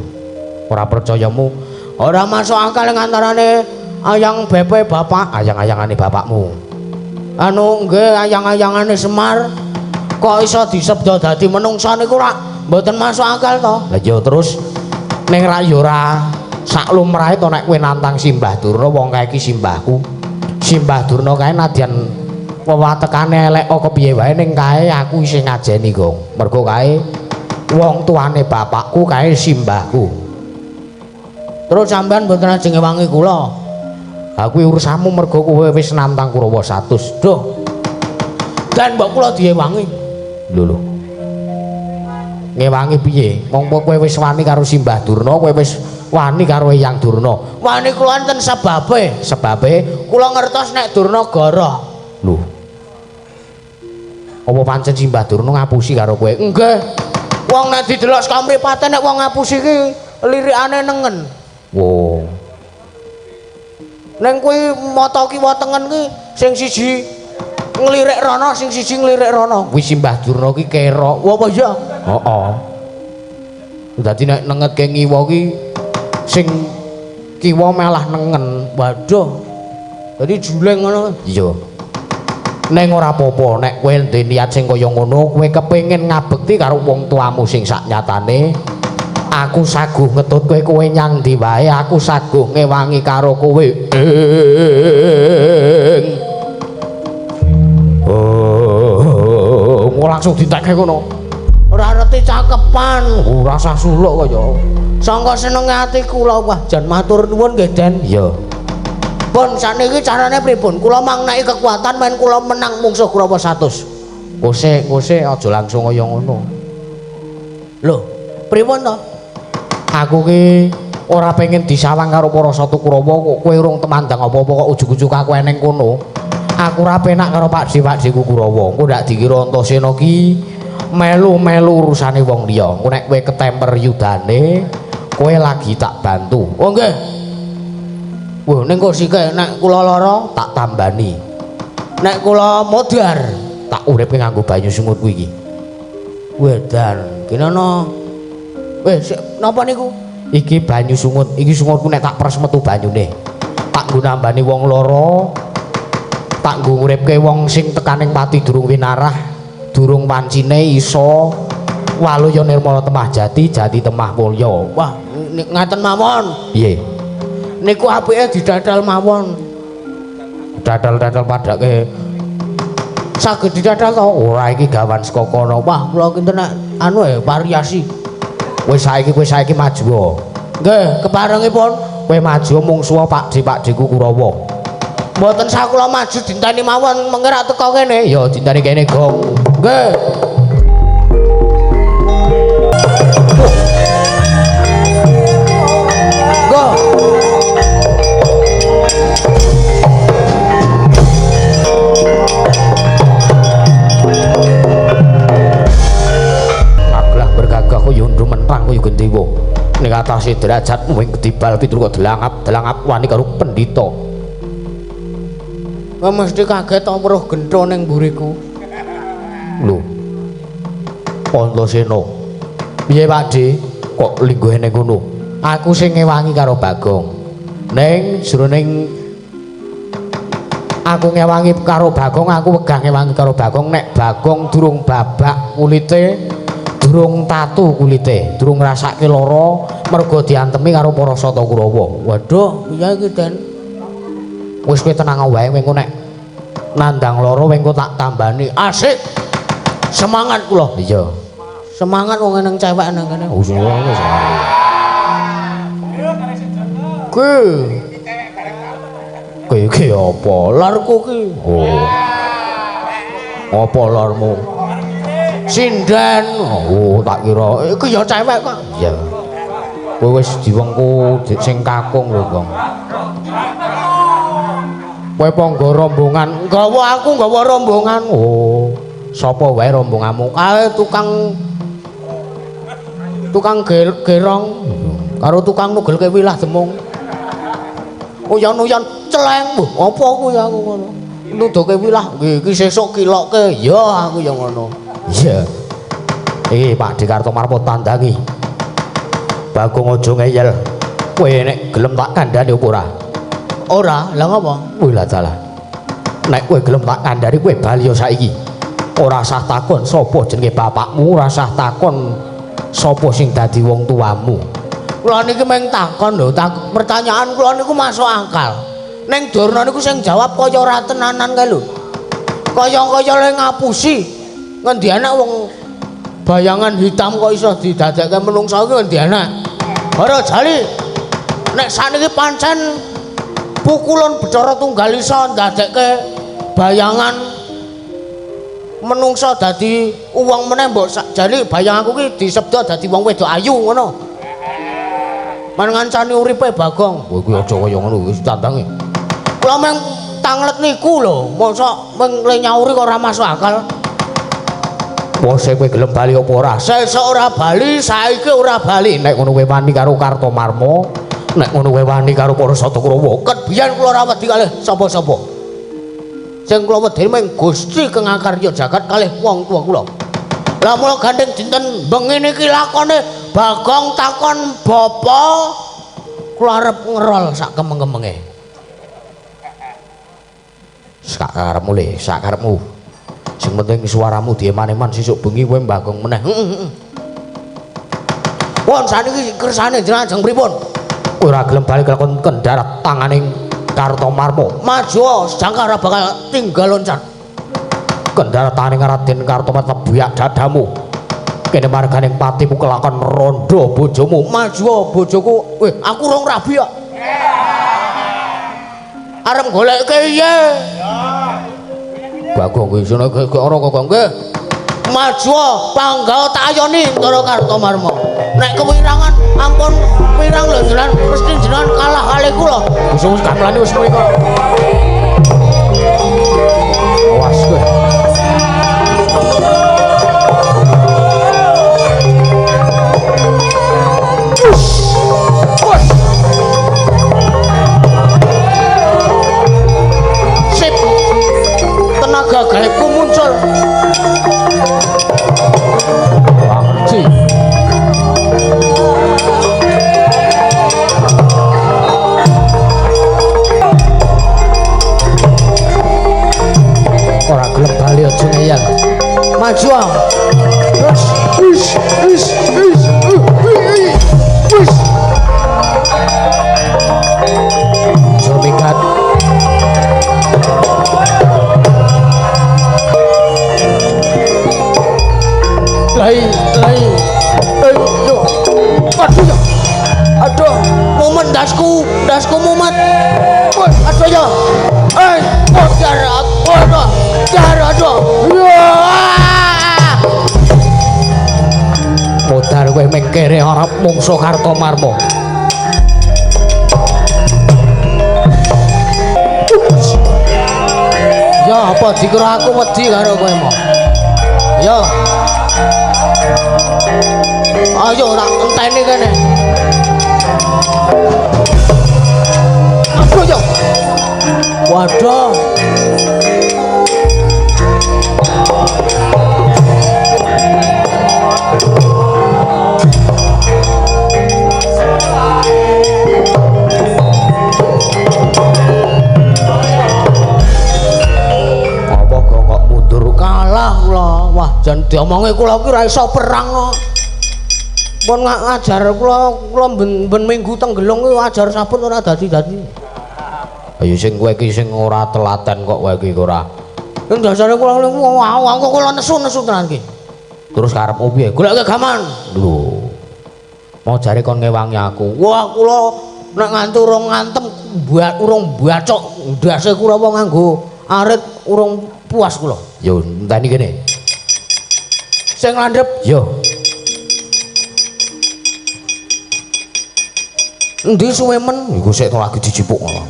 Ora percayamu? Ora masuk akal ing antarane ayang bepe bapak, ayang-ayangane bapakmu. Anu nggih ayang-ayangane Semar. Kok iso disebda dadi menungsa niku rak mboten masuk akal to. Lah ya terus ning rak ya ora sak lumrahe to nek kowe nantang Simbah Durna, wong kae iki simbahku. Simbah Durna kae nadyan Wewatekane elek kok kepiye wae ning kae aku isih ngajeni, Gong. Mergo kae wong tuane bapakku kae simbahku. Terus sampean mboten ajeng ngewangi kula. Ha kuwi urusanmu mergo kowe wis nantang Kurawa 100. Duh. Dan mbok kula diewangi. Lho lho. Ngewangi piye? Wong kowe wis wani karo Simbah Durna, kowe wis wani karo Eyang Durna. Wani kula enten sebabe. Sebabe kula ngertos nek Durna goroh. Lho. Apa pancen Simbah Durna ngapusi karo kowe? Nggih. Wong nek didelok saka mripate nek wong ngapusi iki lirikane nengen. Wo. Ning kuwi mata kiwa tengen ki sing siji nglirik rono, sing siji nglirik rono. Kuwi Simbah Durna ki kerok. Apa iya? Heeh. Dadi nek nengetke ngiwa ki sing kiwa malah nengen. Waduh. Dadi juleng ngono. Iya. Neng ora apa-apa nek kowe ndek niat sing kaya ngono, kowe kepengin ngabekti karo wong tuamu sing saknyatane. Aku saguh ngetut kowe, kowe nyang ndi wae aku saguh ngewangi karo kowe. Oh, langsung ditekke ngono. Ora ngerti cakepan, ora usah suluk kaya. Sangka senenge ati kula, wah jan matur nuwun nggih, Den. Iya. Pun saniki carane pripun? Kula mangneki kekuatan men kula menang mungsuh Kurawa 100. Kose-kose aja langsung kaya ngono. Lho, pripun to? Aku ki ora pengen disawang karo para satu Kurawa kok kowe urung temandang apa-apa kok ujug-ujug aku eneng kono. Aku ora penak karo Pakdhe-pakdheku Kurawa. Engko ndak dikira Antasena ki melu-melu urusane wong liya. Engko nek kowe ketemper yudane, kowe lagi tak bantu. Oh nggih. Wah, ning kok sike nek kula lara tak tambani. Nek kula modar tak uripke nganggo banyu sungut kuwi iki. Wedan, kene ana. Weh, napa niku? Iki banyu sungut. Iki sungutku nek tak pres metu banyune. Tak nggo nambani wong lara. Tak nggo nguripke wong sing tekaning pati durung winarah, durung wancine iso waluya nirmala temah jati, jati temah mulya. Wah, ngaten mawon. Piye? Niku apike didadal mawon. Dadal-dadal padake. Saged didadal to? Ora, iki gawan saka kono. Wah, kula kinten nek anu variasi. Wis saiki kowe saiki maju. Nggih, keparengipun kowe maju mungsuha Pakdhe-pakdheku Kurawa. Mboten sah kula maju dinteni mawon mengke ra teko kene. Ya dinteni kene, Gong. Nggih. Go. Ngaglah bergagah kaya ndrumentang kaya gendewa. Ning atase derajat wing ketibal pitul kok delangap-delangap wani karo pendhita. Kowe mesti kaget to weruh gentho ning mburiku. Lho. Antasena. Piye Pakdhe? Kok lingguhe ning kono? Aku sing ngewangi karo Bagong. Ning jroning aku ngewangi karo Bagong, aku wegah ngewangi karo Bagong nek Bagong durung babak kulite, durung tatu kulite, durung ngrasake lara mergo diantemi karo para Sata Kurawa. Waduh, piye iki, Den? Wis kowe tenang wae, engko nek nandang lara engko tak tambani. Asik. Semangat kula. Iya. Semangat wong nang cewek nang kene. Oh, semangat. Ki. Ki ki apa? Larku ki. Oh. Apa larmu? Sinden. Oh, tak kira iki ya cewek kok. Iya. Kowe wis diwengku sing kakung lho, Gong. Kowe panggo rombongan. Nggawa aku nggawa rombongan. Oh, sapa wae rombonganmu? Kae tukang gerong karo tukang nugelke wilah demung. Uyon-uyon celeng. Wah, apa kuwi aku ngono. Nuduhke wilah, nggih iki sesuk kiloke. Ya aku ya ngono. Iya. Iki Pakdhe Kartomarmo tandangi. Bagong aja ngeyel. Kowe nek gelem tak kandhani apa ora? Ora, lha ngopo? Wih lah dalah. Nek kowe gelem tak kandhani kowe bali ya saiki. Ora sah takon sapa jenenge bapakmu, ora sah takon sapa sing dadi wong tuamu. Kula niki mung takon lho, pertanyaan kula niku masuk akal. Ning Durna niku sing jawab kaya ora tenanan kae lho. Kaya-kaya le ngapusi. Ngendi anak wong bayangan hitam kok iso didadekke menungsa iki ngendi anak? Bara Jali. Nek sakniki pancen pukulun Bathara Tunggal iso ndadekke bayangan menungsa dadi wong meneh mbok jali bayang aku ki disebda dadi wong wedok ayu ngono. Men ngancani uripe Bagong. Kowe kuwi aja kaya ngono wis tandange. Kula meng tanglet niku lho, mosok meng le nyauri kok ora masuk akal. Wose kowe gelem bali apa ora? Sesuk ora bali, saiki ora bali. Nek ngono kowe wani karo Kartomarma, nek ngono kowe wani karo para Satakrawa. Ket biyen kula ora wedi kalih sapa-sapa. Sing kula wedeni mung Gusti kang akarya jagat kalih wong tuwa kula. Lah mula gandeng dinten bengi niki lakone Bagong takon bapa kula arep ngerol sak kemeng-kemenge. Sak karepmu le, sak karepmu. Sing penting suaramu dieman-eman sesuk bengi kowe Bagong meneh. Heeh. Pun saniki kersane jenengan ajeng pripun? Kowe ora gelem bali kelakon kendharat tanganing Kartomarma. Maju sejangka ora bakal tinggal loncat. Kendharat tanganing Raden Kartomarma tebuyak dadamu. Kene marganing patimu kelakon rondo bojomu. Maju bojoku. Weh, aku rong rabi kok. Arep goleke piye? Bagong kuwi isine gek ora kok nggih. Maju panggah tak ayoni Ndara Kartomarma. Nek kewirangan ampun wirang lho jenengan mesti jenengan kalah kalih kula. Wis wis gamelane wis mriko. Awas kowe. Sip. Tenaga gaibku muncul. Wah, ngerti. Ora gelem bali aja ngeyel. Maju. Wis wis wis wis wis. Jomikat. Lai lai. Ayo. Aduh ya. Aduh, mumet dasku, dasku mumet. Aduh ya. Eh, kok darah, aduh. Darah aduh. Ya. Modar kowe mengkere ora mungsuh Kartomarma. Ya apa dikira aku wedi karo kowe mo. Ya. Ayo tak enteni kene. Aduh ya. Waduh. Apa kok mundur kalah kula. Wah, jan diomongi kula ki ora iso perang kok. Pun ngajar kula kula ben minggu tenggelung ki ajar sabun ora dadi-dadi. Ayo sing kowe iki sing ora telaten kok kowe iki ora. Ing dasare kula aku kula nesu-nesu tenan iki. Terus karepmu piye? Goleke gaman. Lho. Mau jare kon ngewangi aku. Wah, kula nek nganti urung ngantem urung bacok ndase kula wong nganggo arit urung puas kula. Yo enteni kene. Sing landhep yo. Endi suwe men? Iku sik to lagi dijipuk ngono.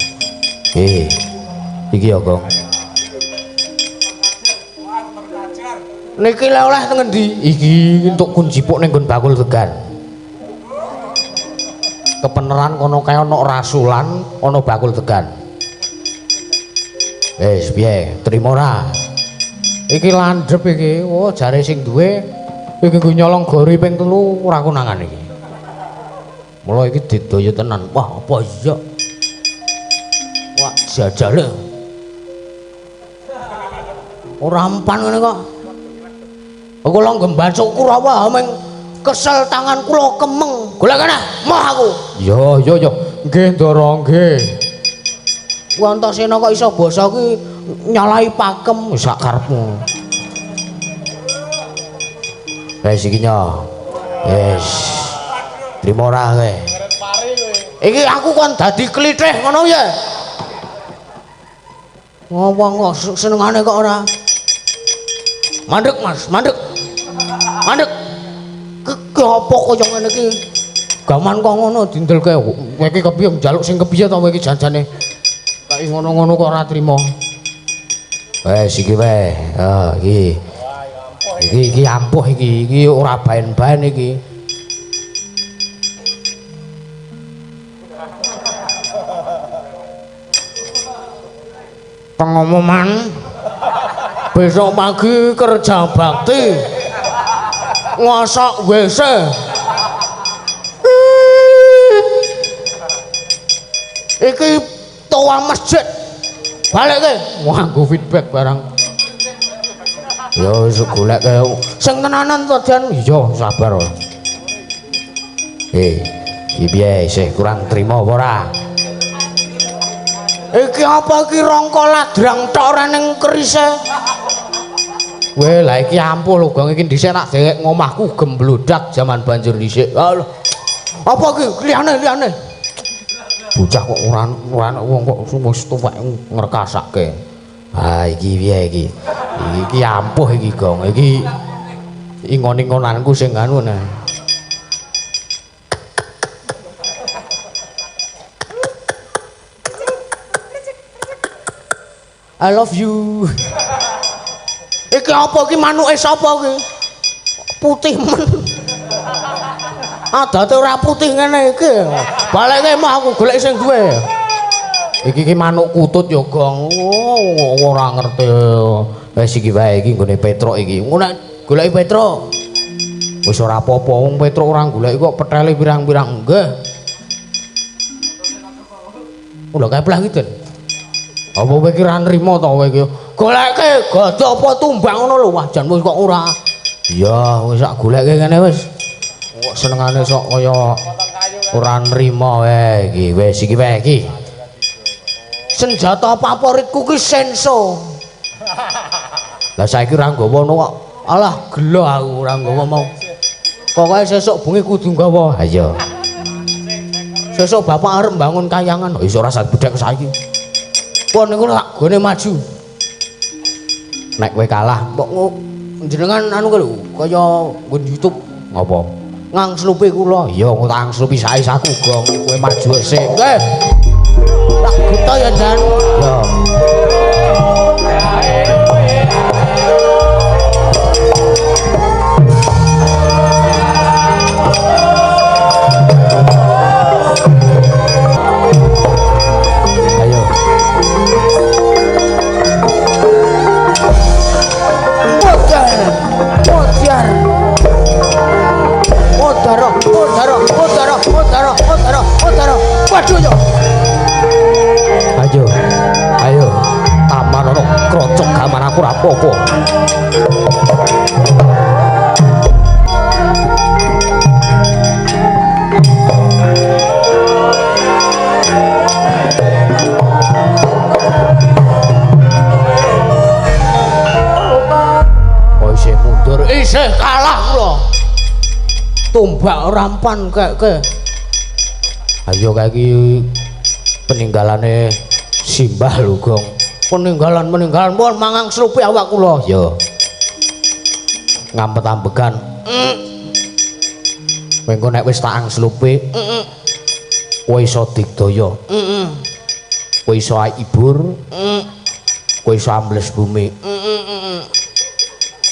Iki ya, Gong. Niki lek oleh teng ngendi? Iki entuk kun jipuk ning nggon bakul degan. Kepeneran kono kae ana rasulan, ana bakul degan. Wis piye? Trimo ora? Iki landhep iki. Oh, jare sing duwe iki nggo nyolong gori ping 3 ora konangan iki. Mula iki didaya tenan. Wah, apa iya? Wah, jajale. Ora empan ngene kok. Kula ngembacuk Kurawa meng kesel tangan kula kemeng. Golek kene, moh aku. Yo yo yo. Nggih, Ndara, nggih. Kuwi Antasena kok iso basa ki Nyalahi pakem wis sak karepmu. Wis iki nyo. Wis. Trimo ora kowe. Iki aku kon dadi klithih ngono ya. Ngomong kok senengane kok ora. Mandek Mas, mandek. Mandek. Ki apa kaya ngene iki? Gaman kok ngono dindelke. Kowe iki kepiye njaluk sing kepiye to kowe iki janjane? Kayak ngono-ngono kok ora trimo. Wes iki wae. Ha iki. Iki iki ampuh iki, iki ora baen-baen iki. Pengumuman besok pagi kerja bakti ngosok WC. Iki toa masjid balik ke wah nggo feedback barang ya wis golek kaya sing tenanan to Jan. Iya sabar. Iki piye isih kurang trima apa ora? Iki apa iki rongko ladrang tok ora ning kerise? Weh lah iki ampuh lho Gong, iki dhisik nak dhewek ngomahku gemblodak jaman banjur dhisik. Lho. Apa iki liyane-liyane? Bocah kok ora ora wong kok wis tuwek ngrekasake. Ah iki piye iki? Iki ampuh iki Gong, iki ingon-ingonanku sing anu nah. I love you. Iki apa iki manuke sapa iki? Putih men. Adate ora putih ngene iki. Baleke mah aku golek sing duwe. Iki iki manuk kutut ya, Gong. Oh, ora ngerti. Wis iki wae iki nggone Petruk iki. Ngono nek goleki Petruk. Wis ora apa-apa wong Petruk ora goleki kok petele pirang-pirang. Nggih. Lho kepleh iki, Den. Apa kowe iki ora nrimo to kowe iki? Goleke gada apa tumbang ngono lho. Wah, jan wis kok ora. Iya, wis sak goleke ngene wis. Kok senengane sok kaya ora nrimo wae iki. Wis iki wae iki. Senjata favoritku ki senso. Lah saiki ora nggawa ngono kok. Alah, gelo aku ora nggawa mau. Pokoke sesuk bengi kudu nggawa. Ha iya. Sesuk bapak arep mbangun kayangan. Wis ora sak budhek saiki. Pun niku tak gone maju. Nek kowe kalah, mbok jenengan anu lho, kaya nggon YouTube ngopo? Ngangslupi kula. Iya, engko tak angslupi sae-saku, Gong. Kowe maju sik. Nggih. Tak buta ya, Jan. Ya. Ayo. Modar, modar. Modar, modar, modar, modar, modar, modar. Waduh yo. Ayo. Ayo. Taman ono krocok gaman aku ora apa-apa. Oh isih mundur, isih kalah kula. Tumbak rampan keke. Ayo kae iki peninggalane simbah lho, Gong. Peninggalan-peninggalan pun mangang slupi awak kula. Ya. Ngampet-ambegan. Mengko nek wis tak angslupi, kowe iso digdaya. Kowe iso ibur. Kowe iso ambles bumi.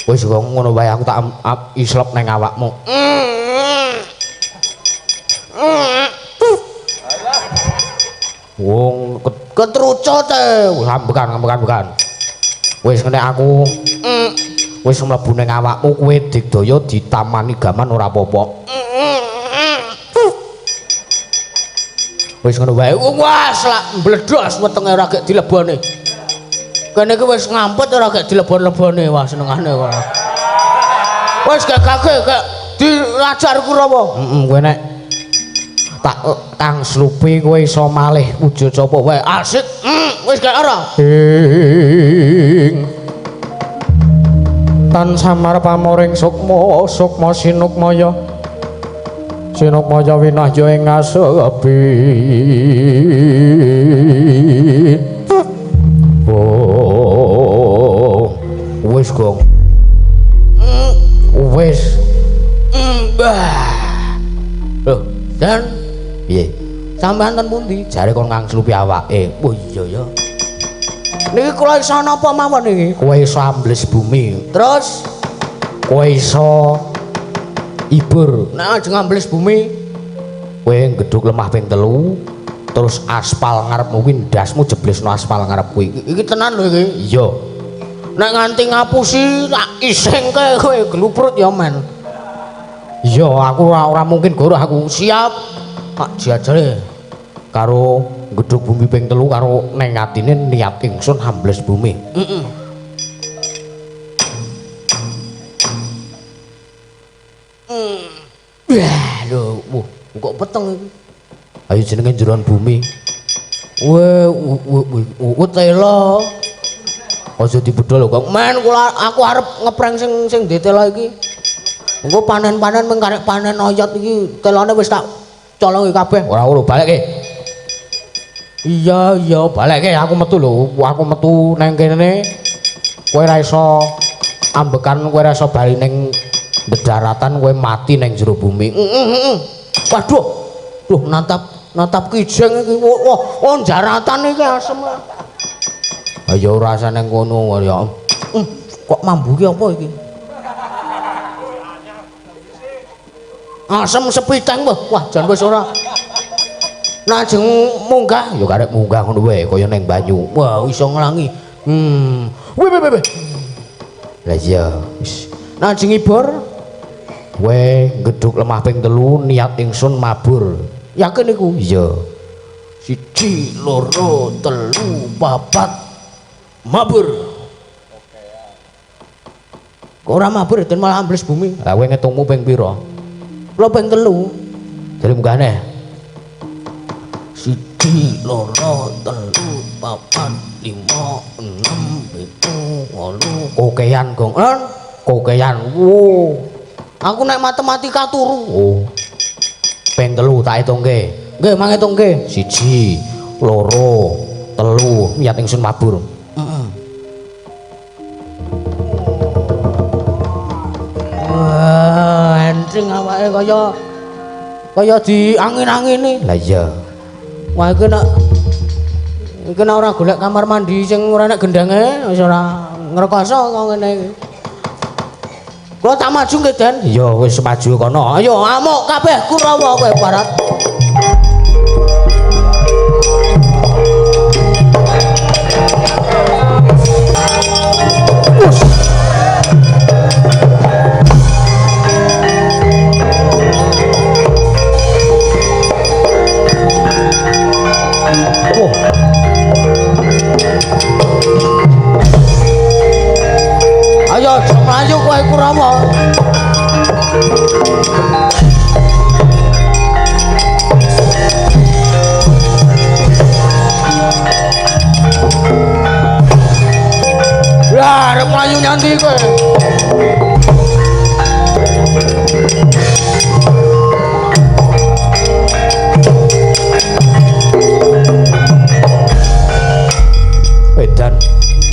Wis kok ngono wae aku tak islep nang awakmu. Wong ketrucut e. Ambekan ambekan ambekan. Wis ngene aku wis mlebu ning awakmu kowe digdaya ditamani gaman ora apa-apa. Wis ngono wae. Wah, lak mbledos wetenge ora gek dilebone. Kene iki wis ngampet ora gek dilebon-lebone. Wah, senengane kok. Wis gek gage gek dilajar Kurawa. Heeh, kowe nek Tak kang slupi kowe iso malih wujud sapa wae. Asik. Wis gak ora. Ing tan samar pamoring sukma sukma sinukmaya sinukmaya winahya ing ngasepi. Oh, wis gong. Wis. Loh, Dan piye? Sampeyan ten pundi? Jare kon ngangslupi awake. Oh iya ya. Niki kula iso napa mawon niki? Kowe iso ambles bumi. Terus kowe iso ibur. Nek ajeng ambles bumi, kowe ngeduk lemah ping 3, terus aspal ngarepmu kuwi ndasmu jeblesno aspal ngarep kuwi. Iki tenan lho iki. Iya. Nek nganti ngapusi tak isengke kowe gluprut ya men. Iya, aku ora mungkin goro aku siap. Tak jajale karo ngeduk bumi ping 3 karo neng atine niat ingsun ambles bumi. Heeh. Wah, lho, wuh, kok peteng iki. Ayo jenenge jeroan bumi. Weh, wuh, telo. Aja dibedol lho, Kang. Men kula aku arep ngepreng sing ndek telo iki. Engko panen-panen mung karek panen oyot iki telone wis tak colongi kabeh. Ora ora balekke. Iya, iya, balekke aku metu lho. Aku metu nang kene. Kowe ora iso ambekan, kowe ora iso bali ning daratan, kowe mati ning jero bumi. Waduh. Duh, natap kijeng iki. Wah, oh jaratan iki asem. Ha ya ora usah ning kono ya. Kok mambu ki apa iki? Asem sepiteng wah, wah jan wis ora. Lajeng munggah ya karek munggah ngono wae kaya ning banyu. Wah, iso nglangi. Wih wih wih. Lah iya, wis. Lajeng ibur kowe ngeduk lemah ping 3 niat ingsun mabur. Yakin iku? Iya. 1 2 3 4 mabur. Kok ora mabur den malah ambles bumi. Lah kowe ngetungmu ping pira? Kula ping 3. Jare munggahne. 1 2 3 4 5 6 7 8. Kokean gong. Kokean. Wo. Aku nek matematika turu. Oh. Ping 3 tak hitungke. Nggih, mangitungke. 1 2 3 niat ingsun mabur. Heeh. Wah, enteng awake kaya diangin-angini. Lah iya. Wah, iki nek ora golek kamar mandi sing ora enek gendange wis ora ngrekoso kok ngene iki. Kula tak maju nggih, Den. Iya, wis maju kono. Ayo amuk kabeh Kurawa kowe barat. Oh. Ayo aja mlayu kowe Kurawa. Lah, arep mlayu nyanti kowe. Edan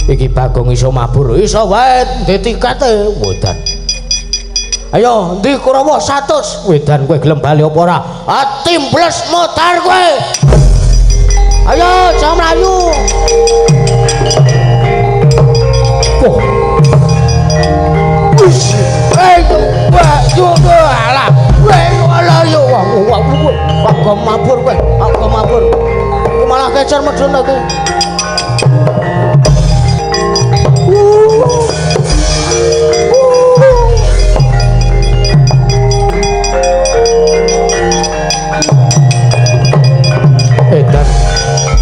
iki Bagong iso mabur. Iso wae ndek tikete. Wedan. Ayo ndi Kurawa 100. Wedan kowe gelem bali apa ora? Ah, timbles motor kowe. Ayo aja mlayu. Oh. Wis. Ayo alah. Alah yo wah wah wah kok mabur kowe. Aku mabur. Malah kecer medun aku. Edan,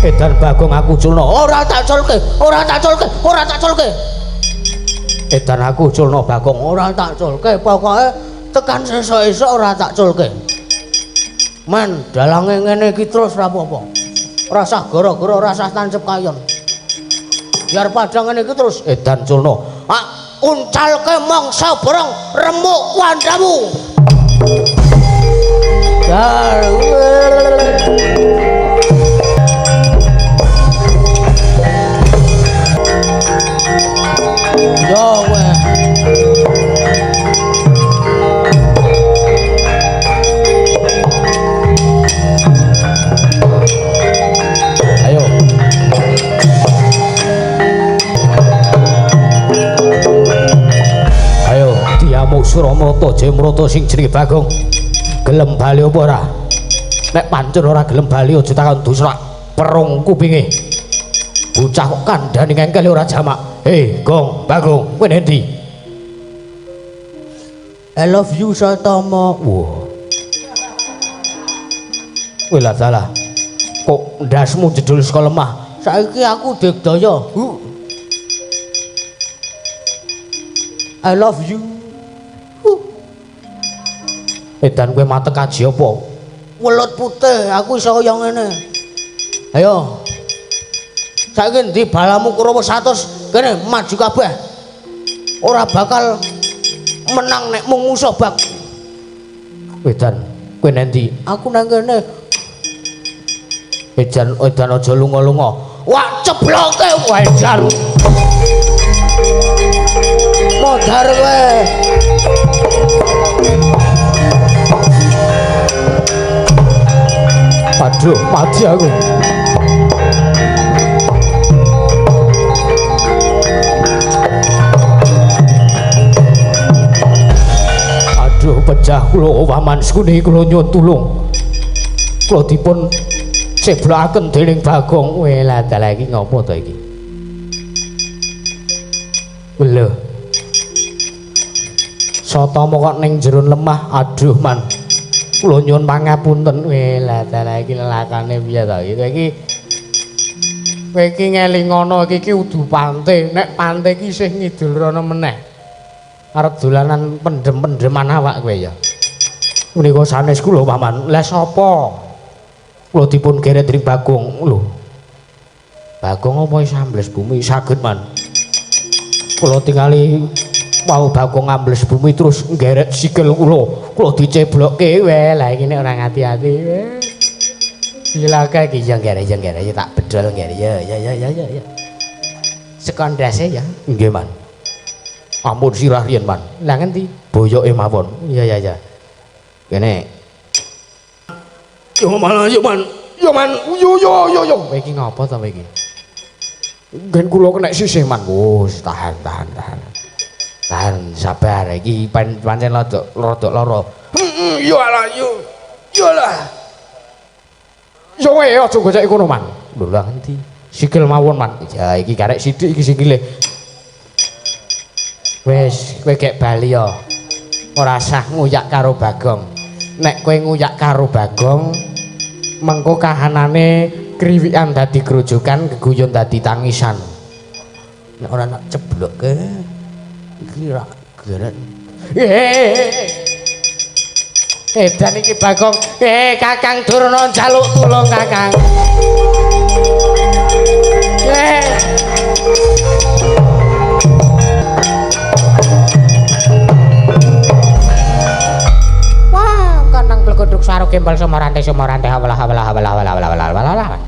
edan Bagong aku culno. Ora tak culke, ora tak culke, ora tak culke. Edan aku culno Bagong, ora tak culke, pokoke tekan sesuk-esuk ora tak culke. Men dalange ngene iki terus ora apa-apa. Ora usah gara-gara, ora usah tancep kayon. Biar padang ngene iki terus edan culno. Ah, uncalke mangsa borong remuk wandamu. Dar. Yo kowe. Ayo. Ayo diamuk Suramrata Jemrata sing jenenge Bagong. Gelem bali apa ora? Nek pancen ora gelem bali aja takon dusrak perung kupinge. Bocah kok kandhane ngengkel ora jamak. Hei, Gong, Bagong, kowe endi? I love you Satama. Wah. Kowe lah salah. Kok ndasmu jedul saka lemah? Saiki aku digdaya. I love you. Edan kowe matek kaji apa? Welut putih, aku iso kaya ngene. Ayo. Saiki endi balamu Kurawa 100? Kene maju kabeh. Ora bakal menang nek mung musuh bak. Edan, kowe nendi? Aku nang kene. Edan, edan aja lunga-lunga. Wah, cebloke edan. Modar kowe. Aduh, mati aku. Aduh, pecah kula waman sekuni kula nyuwun tulung. Kula dipun ceblokaken dening Bagong. Weh, lah dalah iki ngopo to iki? Lho. Satama kok ning jero lemah. Aduh, man. Kula nyuwun pangapunten. Weh, lah dalah iki lelakane piye to? Iki kowe iki ngelingono iki udu pante. Nek pante iki isih ngidul rono meneh. Arep dolanan pendem-pendeman awak kowe ya. Menika sanes kula paman. Lah sapa? Kula dipun geret dening Bagong. Lho. Bagong apa iso ambles bumi? Saged, Man. Kula tingali wau Bagong ambles bumi terus nggeret sikil kula. Kula diceblokke. Weh, lah iki nek ora ngati-ati. Cilaka iki ya nggeret ya nggeret ya tak bedol nggeret ya ya ya ya ya. Sekondase ya. Nggih, Man. Ampun sirah riyen, Man. Lah ngendi? Boyoke mawon. Iya ya ya. Kene. Yo man, yo man. Yo man, yo yo yo yo. Kowe iki ngopo to kowe iki? Nggen kula kenek sisih, Man. Oh, tahan tahan tahan. Tahan sabar iki pancen rodok lara. Heeh, yo ala yo. Yo lah. Yo wae aja goceki kono, Man. Lho lah ngendi? Sikil mawon, Man. Ya iki karek sithik iki sikile. Wis, kowe gek bali ya. Ora sah nguyak karo Bagong. Nek kowe nguyak karo Bagong, mengko kahanane kriwikan dadi grojokan, geguyon dadi tangisan. Nek ora tak ceblokke iki ra geret. Edan iki Bagong. Kakang Durna njaluk tulung, Kakang. Wah, kandang blekodok saru kembal sumarante sumarante hawalah hawalah hawalah hawalah hawalah hawalah hawalah.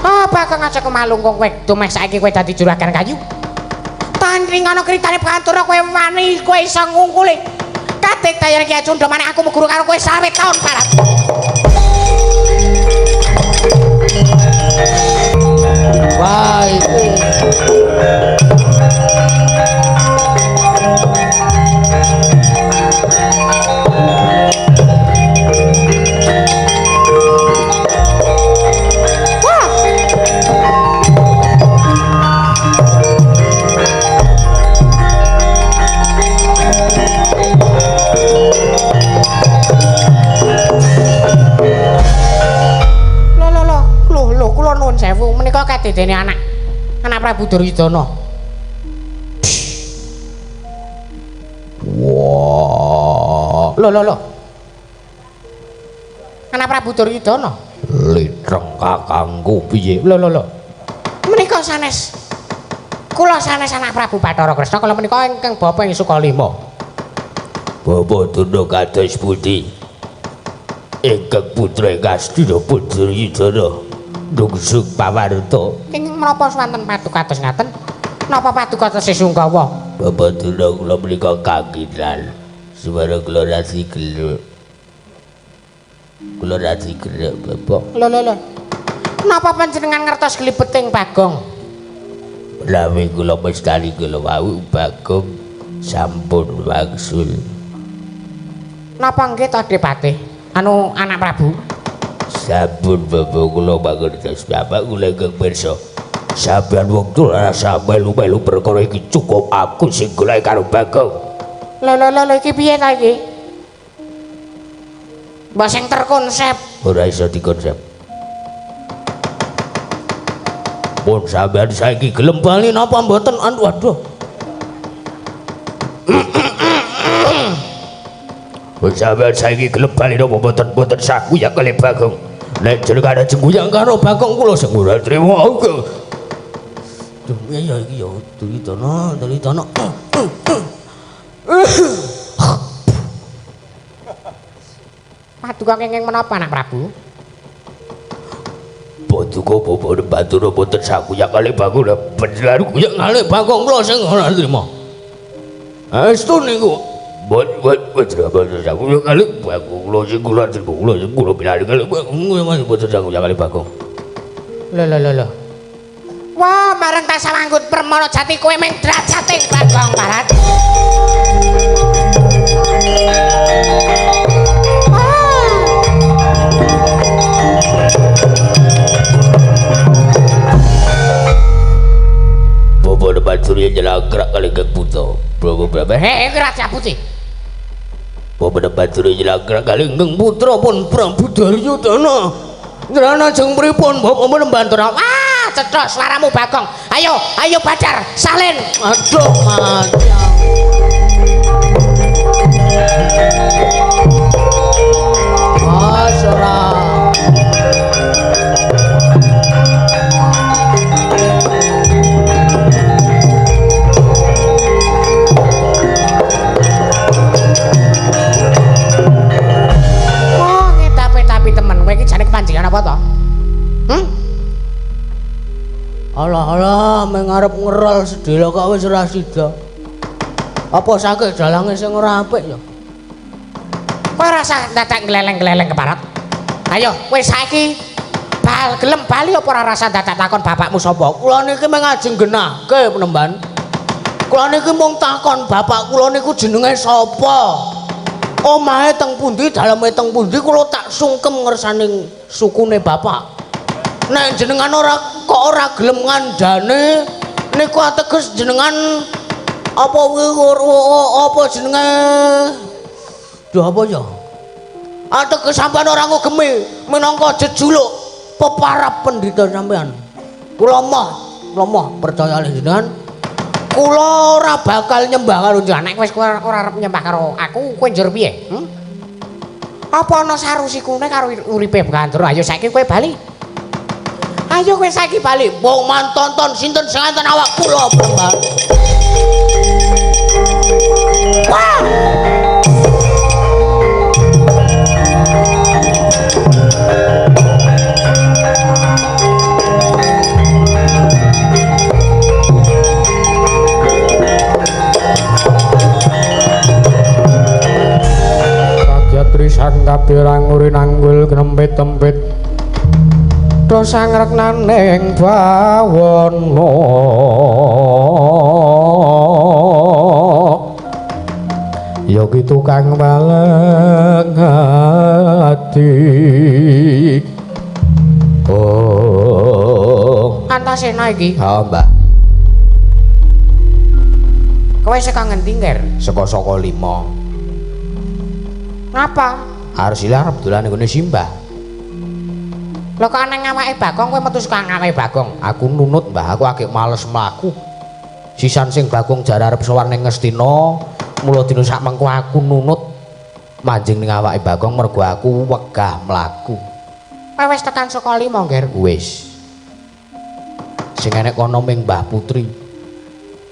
Ah, Bagong aja kemalungkung kowe dumeh saiki kowe dadi juragan kayu. Tandring ana kritane pantura kowe wani kowe iso ngungkuli. Katik dayane Ki Cundha maneh aku meguru karo kowe 20 taun parat. Wah, iki. Menika kadedene anak Prabu Duryudana. Wah. Lho lho lho. Anak Prabu Duryudana. Litreng kakangku piye? Lho lho lho. Menika sanes. Kula sanes anak Prabu Bathara Kresna, kula menika ingkang bapa ing Sukalima. Bapa Durna kados pundi? Ingkang putra Ngastina Duryudana nungsung pawarta. Kenging menapa swanten paduka kados ngaten? Napa paduka tesih sungkawa? Bapa Durna kula menika kaginan. Suara kula rasi geluk. Kula rasi geluk, Bapak. Lho lho lho. Napa panjenengan ngertos glibeting Bagong? Menawi kula mestani kula wau Bagong sampun wangsul. Napa nggih to, Depatih? Anu anak Prabu? Sampun Bapak kula mangertos Bapak kula ingkang pirsa. Sampeyan wektu rasa melu-melu perkara iki cukup aku sing golek karo Bagong. Lho lho lho iki piye ta iki? Mbah sing terkonsep. Ora iso dikonsep. Pun sampeyan saiki gelem bali napa mboten? Aduh aduh. Pun sampeyan saiki gelem bali napa mboten? Mboten sakuyak kali Bagong. Nek jenengan ajeng guyang karo Bagong kula sing ora trima. Duh piye ya iki ya Duryudana, Duryudana. Paduka kenging menapa anak Prabu? Paduka Bapak Bathara mboten sakuyak kali Bagong bener guyak kali Bagong kula sing ora trima. Estu niku. Mboten sakuyak kali Bagong kula sing kula trima kula sing kula bilani kali Bagong mboten sakuyak kali Bagong. Lho lho lho lho. Wah, marang tak sawanggut permana jati kowe ming drajating Bagong Barat. Bapak Bathara nyelangkrak kali Kang Putra. Bapak berapa? Hei, Raja Putih. Bapak Bathara nyelangkrak kali Kang Putra pun Prabu Duryudana. Njenengan ajeng pripun Bapak Bathara? Wah, cetha suaramu Bagong. Ayo, ayo Badar, salin. Aduh, mati. Ah, ora. Wah, ngetapi-tapi temen kowe iki jane kepanjenengan apa to? Alah alah meng arep ngerol sedhela kok wis ora sida. Apa sakit dalange sing ora apik ya? Kowe ora usah dadak gleleng-gleleng keparat. Ayo, kowe saiki bal gelem bali apa ora rasa dadak takon bapakmu sapa? Kula niki mung ajeng genahke penemban. Kula niki mung takon bapak kula niku jenenge sapa? Omahe teng pundi, daleme teng pundi kula tak sungkem ngersani sukune bapak. Nek jenengan ora kok ora gelem ngandane niku ateges jenengan apa apa jenenge duh apa ya ateges sampean ora ngugemi minangka jejuluk peparap pendhita sampean. Kula moh percaya jenengan, kula ora bakal nyembah karo jenengan. Nek wis kowe ora arep nyembah karo aku kowe njur piye? Apa ana sarusikune karo uripe Gandrung? Ayo saiki kowe bali. Ayo kowe saiki bali. Wong mantonton sinten sing enten awak kula Brahman. Wah! Kadyatri sang kabeh ranguri nanggul grempit-tempit. Dosa ngreknaning bawana. Ya ki tukang waleng ati. Oh, Antasena iki. Ha, Mbah. Kowe saka ngendi, Nger? Saka Saka 5. Ngapa? Arsila arep dolan nggone Simbah. Lho kok nang awake Bagong kowe metu saka awake Bagong? Aku nunut, Mbah, aku agek males mlaku. Sisan sing Bagong jar arep sowan ning Ngastina, mula dina sak mengko aku nunut. Manjing ning awake Bagong mergo aku wegah mlaku. Kowe wis tekan Sukalima, Ngger? Wis. Sing enek kono ming Mbah Putri.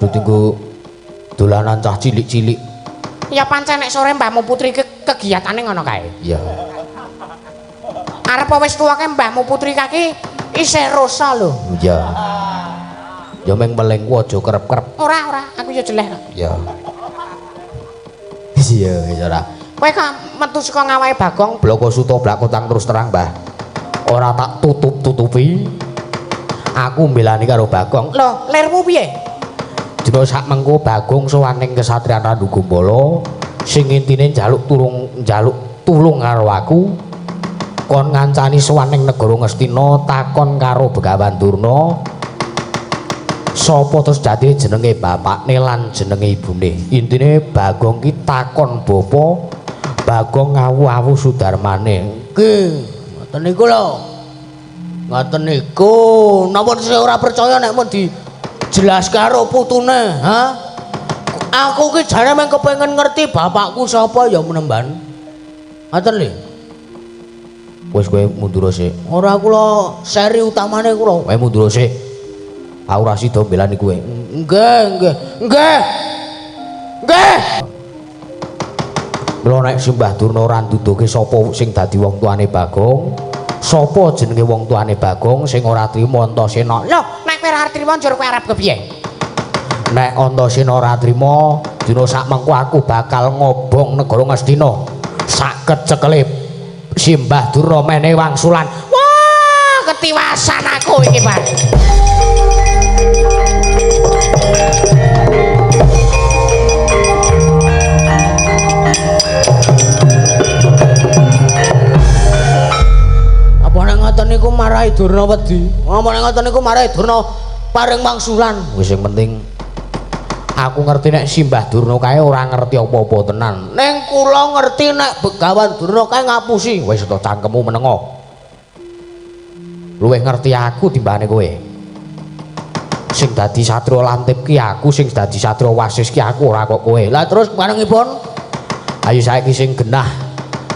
Ditinggo dolanan cah cilik-cilik. Ya pancen nek sore Mbahmu Putri kegiatane ngono kae. Iya. Arep wis tuwa kae Mbahmu Putri kaki isih rosa lho. Iya. Ya ming melingku aja kerep-kerep. Ora, ora, aku ya jeleh kok. Iya. Iya, wis ora. Kowe kok metu saka ngawake Bagong? Bloko suta blakotang terus terang, Mbah. Ora tak tutup-tutupi. Aku mbelani karo Bagong. Lho, lirmu piye? Dina sak mengko Bagong sowan ning kesatriyan Randu Gumbala sing intine njaluk tulung karo aku. Kon ngancani sowan ning negara Ngastina takon karo Begawan Durna. Sapa terus dadi jenenge bapakne lan jenenge ibune. Intine Bagong ki takon bapa, Bagong ngawu-awu Sudarmane. Nggih, ngoten niku lho. Ngoten niku, napa sing ora percaya nek mun dijelas karo putune, ha? Aku ki jane mung kepengin ngerti bapakku sapa ya menemban. Ngoten lho. Wis kowe mundur sik. Ora kula seri utamane kula. Kowe mundur sik. Aku ora sida mbelani kowe. Nggih, nggih. Nggih. Nggih. Mula nek Simbah Durna ora nduduhke sapa sing dadi wong tuane Bagong, sapa jenenge wong tuane Bagong sing ora trima Antasena. Lho, nek kowe ora trima njur kowe arep kepiye? Nek Antasena ora trima, dina sak mengko aku bakal ngobong negara Ngastina. Sak kecekele Simbah Durna mene wangsulan. Wah, ketiwasan aku iki, Pak. Apa nek ngoten niku marahi Durna wedi? Apa nek ngoten niku marahi Durna paring wangsulan? Wis sing penting aku ngerti nek Simbah Durna kae ora ngerti apa-apa tenan. Ning kula ngerti nek Begawan Durna kae ngapusi. Wis to cangkemmu menengo. Luwih ngerti aku timbangane kowe. Sing dadi satria lantip ki aku, sing dadi satria wasis ki aku, ora kok kowe. Lah terus barengipun? Ayo saiki sing genah.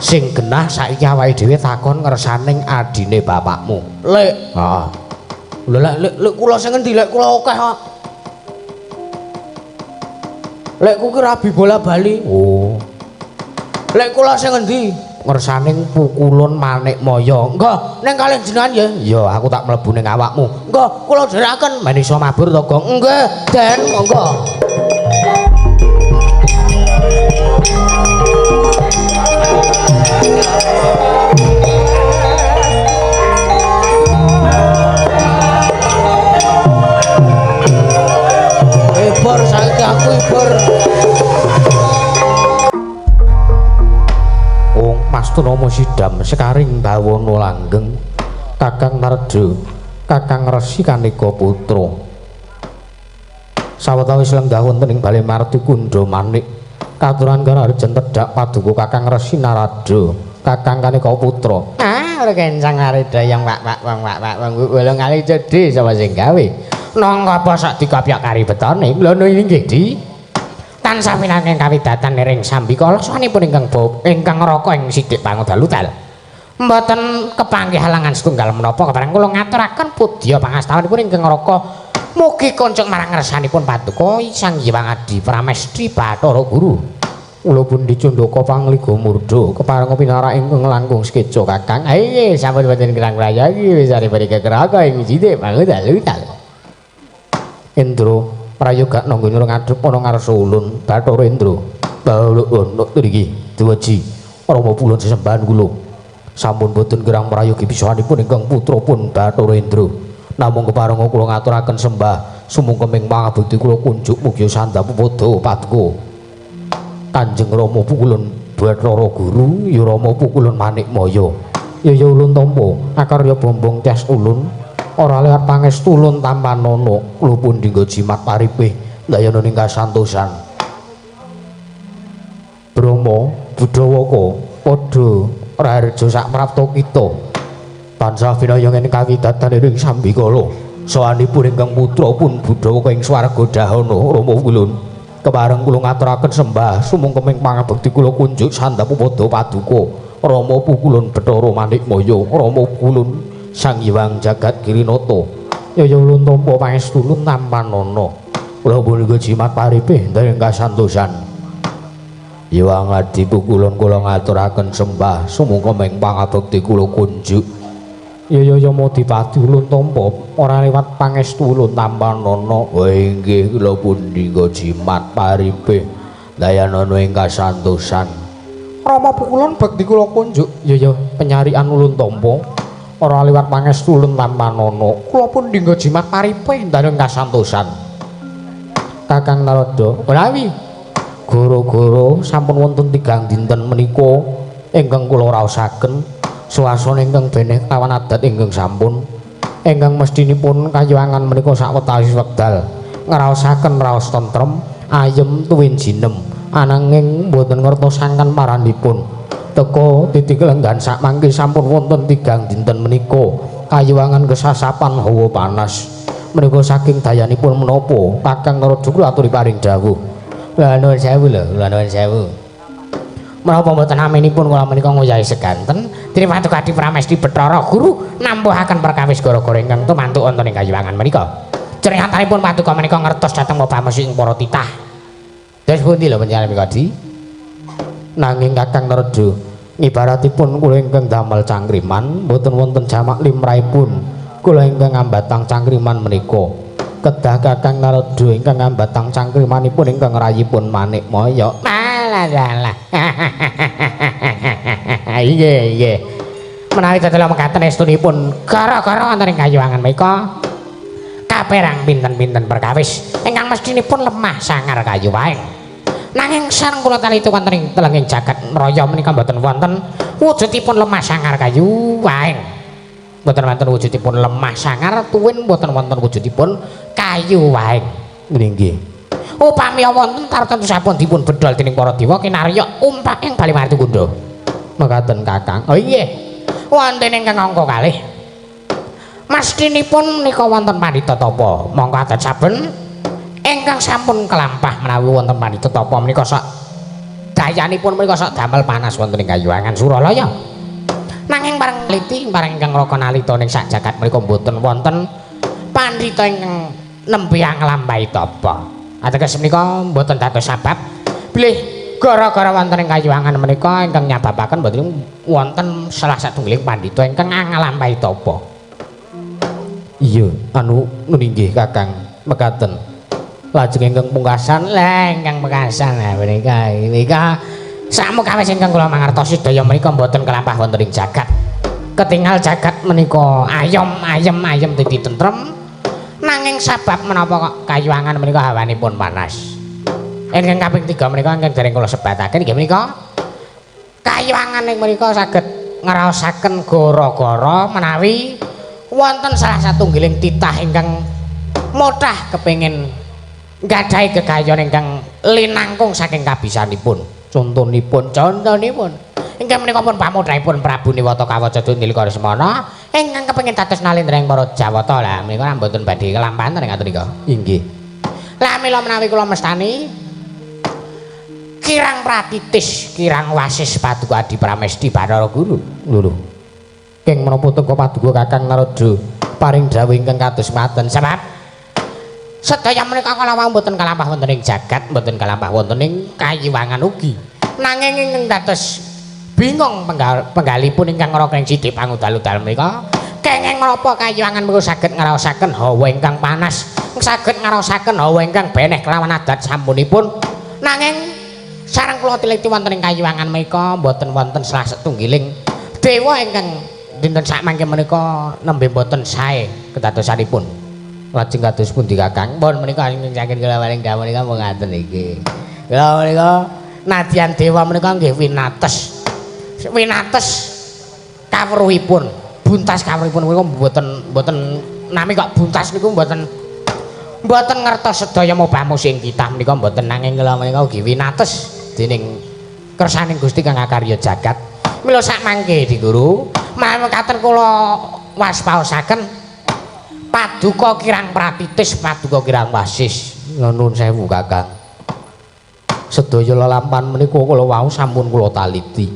Sing genah saiki awake dhewe takon ngersaning adine bapakmu. Lek. Heeh. Lho lek lek kula sing ngendi lek kula akeh kok. Lek ku ki rabi bola bali. Oh. Lek kula sing ngendi? Ngersaning pukulun Manikmaya. Nggih, ning kalih jenengan ya. Iya, aku tak mlebu ning awakmu. Nggih, kula dherekaken. Men iso mabur to, Gong? Nggih, Den, monggo. Ibur saiki aku ibur. Wong Mastunama sidam sekaring bawana langgeng Kakang Narda, Kakang Resi Kaneka Putra. Sawetawis lenggah wonten ing Bale Marti Kundha Manik katuran karajan tedhak paduka Kakang Resi Narada, Kakang Kaneka Putra. Ah, ora kencang arep dayang wak-wak wong wak-wak wong wolung kali cedhi sapa sing gawe. Nang apa sak dikopyak kari betone? Lho nggih, Di. Tansah pinangking kawidatan ring sambikala sawanipun ingkang bab ingkang raka ing sithik pangudalutal. Mboten kepanggih halangan setunggal menapa kepareng kula ngaturaken pudya pangastawanipun ingkang raka mugi kunjuk marang ngersanipun paduka Sang Hyang Adi Pramesti Bathara Guru. Kula pundi candaka pangliga murda kepareng pinarak ingkang langkung sekeca Kakang. Ayo sampun boten kirang prayogi wis arep kekraka ing sithik pangudalutal. Indra prayoga nangga ngadhep ana ngarsa ulun Bathara Indra. Baluk ono mriki duweji Rama pulun sesembahan kula. Sampun boten kirang prayogi pisanipun ingkang putra pun Bathara Indra. Namung keparenga kula ngaturaken sembah sumungkeming pangabekti kula kunjuk mugi sandhap padha paduka. Kanjeng Rama pukulun Bathara Guru, ya Rama pukulun Manikmaya. Ya ya ulun tampa akarya bombong tes ulun. Ora lihat pangestu ulun tampanana kula pundi nggo jimat paripih ndayana ning kasantosan. Brahma Budawaka padha raharja sak prapta kita. Tansah vinaya ing kawidatan ing sambikala. Sawanipun ingkang putra pun Budawaka ing swarga dahana Rama ulun. Kepareng kula ngaturaken sembah sumungkeming pangabekti kula kunjuk sandhap pada paduka Rama Pukulun Bathara Manikmaya, Rama Pukulun Sang Hyang Jagat Girinata. Yaya ulun tampa pangestu ulun tampanana. Kula punika jimat paripih dereng kasantosan. Hyang Adi Pukulun kula ngaturaken sembah sumungkeming pangabekti kula kunjuk. Yaya Yamadipati ulun tampa ora liwat pangestu ulun tampanana. Oh inggih kula punika jimat paripih dayanana ing kasantosan. Rama Pukulun bekti kula kunjuk. Yaya penyarikan ulun tampa ora liwat pangestu ulun tampanana. Kula pun dinggo jimat paripih dereng kasantosan. Kakang Narada, menawi gara-gara sampun wonten 3 dinten menika ingkang kula raosaken swasana ingkang beneh kawan adat ingkang sampun ingkang mestinipun kayuwangan menika sawetawis wekdal ngraosaken raos tentrem ayem tuwin jinem ananging mboten ngertos sangkan paranipun teka titik lenggan sakmangke sampun wonten 3 dinten menika kayuwangan kesasapan hawa panas menika saking dayanipun menapa Kakang Narada kula aturi paring dawuh. Lha nuwun sewu lho, lha nuwun sewu. Menapa mboten aminipun kula menika ngoyahi seganten dene Paduka Adi Pramesti Bathara Guru nampuhaken perkawis gara-gara ingkang tumantuk wonten ing kayuwangan menika. Ceringatanipun paduka menika ngertos dhateng mobamos ing para titah. Terus pundi lho panjenengan menika Di? Nanging Kakang Narada, ibaratipun kula ingkang damel cangkriman mboten wonten jamak limrahipun kula ingkang ngambatang cangkriman menika. Kedah Kakang Narada ingkang ngambatang cangkrimanipun ingkang rayipun Manikmaya. Alah alah. Iya iya. Menawi tetela mekaten estunipun gara-gara wonten ing kayuwangan menika kaperang pinten-pinten perkawis ingkang mestinipun lemah sangar kayu waeng. Nanging sareng kula talitu wonten ing telenging jagat raya menika mboten wonten wujudipun lemah sangar kayu waeng. Mboten wonten wujudipun lemah sangar tuwin mboten wonten wujudipun kayu waeng. Nggih. Upami wonten tartemtu sampun dipun bedhol dening para dewa kinarya umpak ing Bali Martugunda. Mekaten Kakang. Oh inggih. Wonten ingkang angka kalih. Mestinipun menika wonten pandhita tapa. Mongko adat saben ingkang sampun kelampah menawi wonten pandhita tapa menika sak dayanipun menika sak damel panas wonten ing kayuwangan Suralaya. Nanging pareng liti pareng ingkang raka nalita ning sak jagat menika mboten wonten pandhita ingkang nembe nglampahi tapa. Ateges menika mboten dados sabab bilih gara-gara wonten ing kayuwangan menika ingkang nyababaken mboten wonten salah satunggiling pandhita ingkang nglampahi tapa. Iya, anu nggih Kakang, mekaten. Lajeng ingkang pungkasan, lha ingkang pungkasan lha menika menika sakmukawis ingkang kula mangertosi sedaya menika mboten kelampah wonten ing jagat. Ketingal jagat menika ayom ayem ayem dadi tentrem. Nanging sabab menapa kok kayuwangan menika hawanipun panas. Ingkang kaping 3 menika ingkang dereng kula sebataken inggih menika kayuwangan ing menika saged ngraosaken gara-gara menawi wonten salah satunggiling titah ingkang mothah kepengin nggadahi gegayon ingkang linangkung saking kabisanipun. Contonipun ingkang menika pun pamothahipun Prabu Niwata Kawaca Nilika Resmana ingkang kepengin dados nalendra ing para Jawata. Lah menika mboten badhe kelampahan ing ngaten nika. Inggih. Lah mila menawi kula mestani kirang pratitis, kirang wasis Paduka Adi Pramesti Bathara Guru. Lho. Keng menapa teka paduka Kakang Narada paring dawuh ingkang kados mekaten sebab sedaya menika kala wau mboten kalampah wonten ing jagat, mboten kalampah wonten ing kayiwangan ugi. Nanging ingkang dados bingung penggalipun ingkang ngraka ing sithik pangudal-udal menika kenging menapa kayiwangan menika saged ngraosaken hawa ingkang panas, saged ngraosaken hawa ingkang beneh kelawan adat sampunipun. Nanging sareng kula teliti wonten ing kayiwangan menika mboten wonten salah setunggiling dewa ingkang dinten sakmangke menika nembe mboten sae kedadosanipun. Lajeng kados pundi Kakang? Pun menika ingkang saking kula paring dawuh menika mung ngaten iki. Kula menika nadyan dewa menika nggih winates. Winates kawruhipun, buntas kawruhipun menika mboten nami kok buntas niku mboten ngertos sedaya mobamos ing kitah menika mboten, nanging kula menika ugi winates dening kersaning Gusti kang akarya jagat. Mila sakmangke Di Guru, mekaten kula waspaosaken paduka kirang pratitis, paduka kirang wasis. Nuwun sewu Kakang. Sedaya lelampahan menika kula wau sampun kula taliti.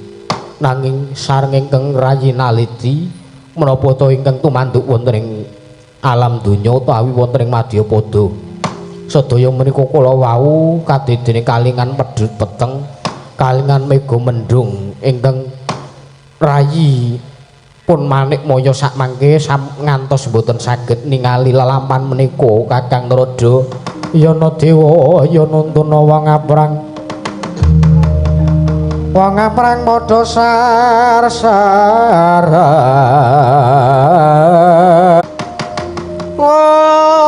Nanging sareng ingkang rayi naliti menapa ta ingkang tumanduk wonten ing alam donya utawi wonten ing madyapada. Sedaya menika kula wau kadedene kalingan pedhut peteng, kalingan mega mendung ingkang rayi pun manik moyo sakmangke ngantos mboten saged ningali lelampahan menika Kakang Narada. Yana dewa ya nuntuna wong aprang. Wong aprang padha sarsara. Wong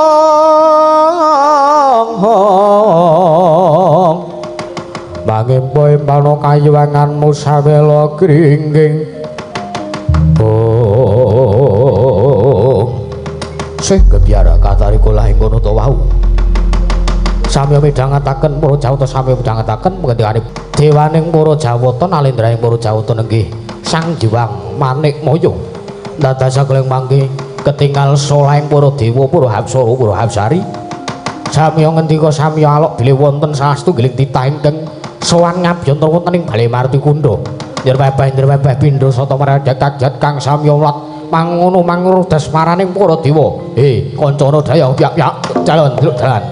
mangempo-empano kayuwanganmu sawela gringging. Oh, sing gebyara katarika lahing kono ta wau. Sami midhangetaken para Jawata, sami midhangetaken pengendikane dewaning para Jawata nalendraning para Jawata nenggih Sang Hyang Manikmaya. Dados sakeling mangke ketingal solahing para dewa, para hapsara, para hapsari. Sami ngendika sami alok bilih wonten salah setunggiling titah ingkang sowan ngabiyantara wonten ing Bale Martikunda. Nyer pepeh pindha sata marang kaget kang sami mlat mangono mangrodas maraning para dewa. He, kancana daya piyak-piyak calon delok dalan.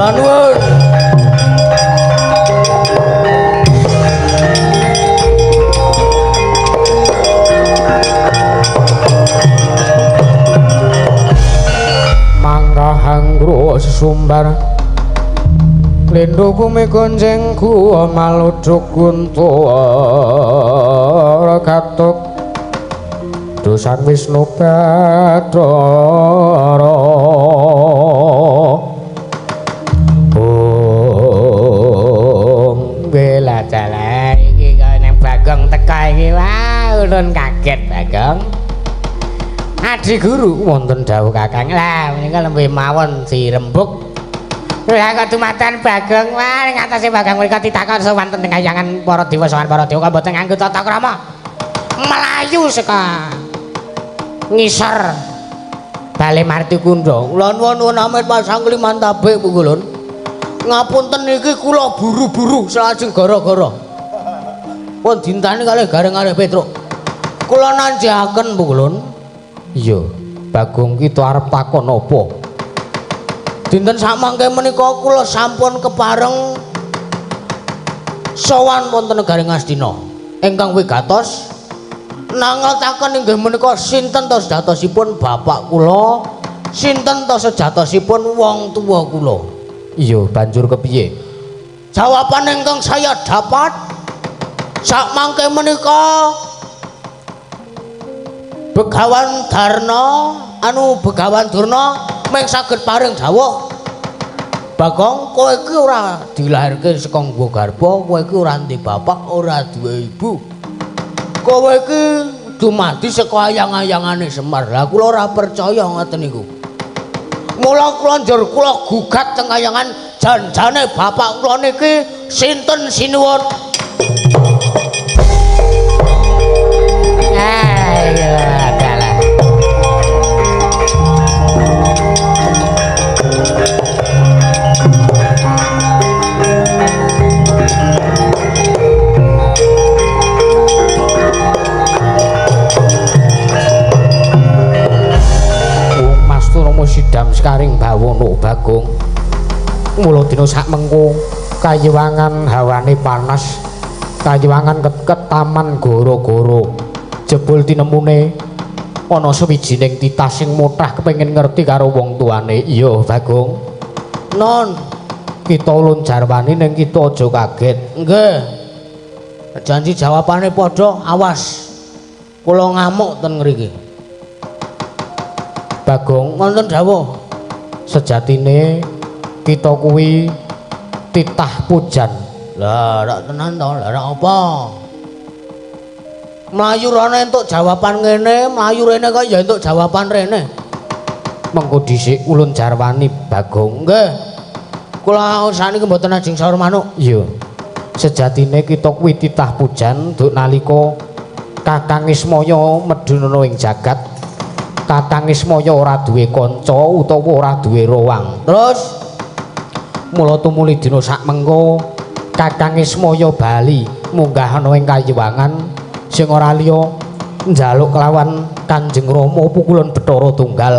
Nuwun. Mangga hanggro sesumbar lindhu bumi gonjeng kuwa maluduk guntur katuk dosan Wisnu Bathara. Bela dalah iki kaya nang Bagong teka iki wah ulun kaget Bagong. Adi guru wonten dawuh Kakang. Lah menika lembe mawon dirembug. Lah kok dumatan Bagong wah ning atase Bagong menika ditakon sowan teng kayangan para dewa sowan para dewa kok mboten nganggo tata krama. Melayu saka ngisor Bale Martikunda. Kula nuwun amit pasang kliman tabik Bu Gulun. Ngapunten iki kula buru-buru salajeng gara-gara. Pun dintani kalih Gareng kalih Petruk. Kula nanjiaken Bu Gulun. Iya, Bagong kita arep takon apa? Dinten samangke menika kula sampun kepareng sowan wonten negari Ngastina ingkang wigatos nangetaken inggih menika sinten ta sejatosipun bapak kula, sinten ta sejatosipun wong tuwa kula. Iya, banjur kepiye? Jawaban ingkang saya dapat sakmangke menika Begawan Darna anu Begawan Durna mung saged paring dawuh, Bagong kowe iki ora dilahirke saka nggo garba, kowe iki ora duwe bapak, ora duwe ibu. Kowe iki dumadi saka ayang-ayangane Semar. Lah kula ora percaya ngoten niku. Mula kula njur kula gugat teng kayangan janjane bapak kula niki sinten sinuwun. Sidam sekaring bawono Bagong. Mula dina sak mengko kayiwangan hawane panas, kayiwangan ketaman goro-goro. Jebul tinemune ana sawijining titah sing motah kepengin ngerti karo wong tuane. Iya Bagong. Non, kita ulun jarwani ning kita aja kaget. Nggih. Janji jawabane padha, awas. Kula ngamuk ten ngriki. Bagong, wonten dawuh. Sejatine kita kuwi titah pujan. Lah, rak tenan to, lah rak apa? Mlayu rono entuk jawaban ngene, mlayu rene kok ya entuk jawaban rene. Mengko dhisik ulun jarwani Bagong. Nggih. Kula sakniki mboten ajeng saur manuk. Iya. Sejatine kita kuwi titah pujan duk nalika Kakang Ismaya medhun ana ing jagat. Kakang Ismaya ora duwe kanca utawa ora duwe rowang. Terus mula tumuli dina sakmengko Kakang Ismaya bali munggah ana ing kayiwangan sing ora liya njaluk kelawan Kanjeng Rama pukulun Bathara Tunggal.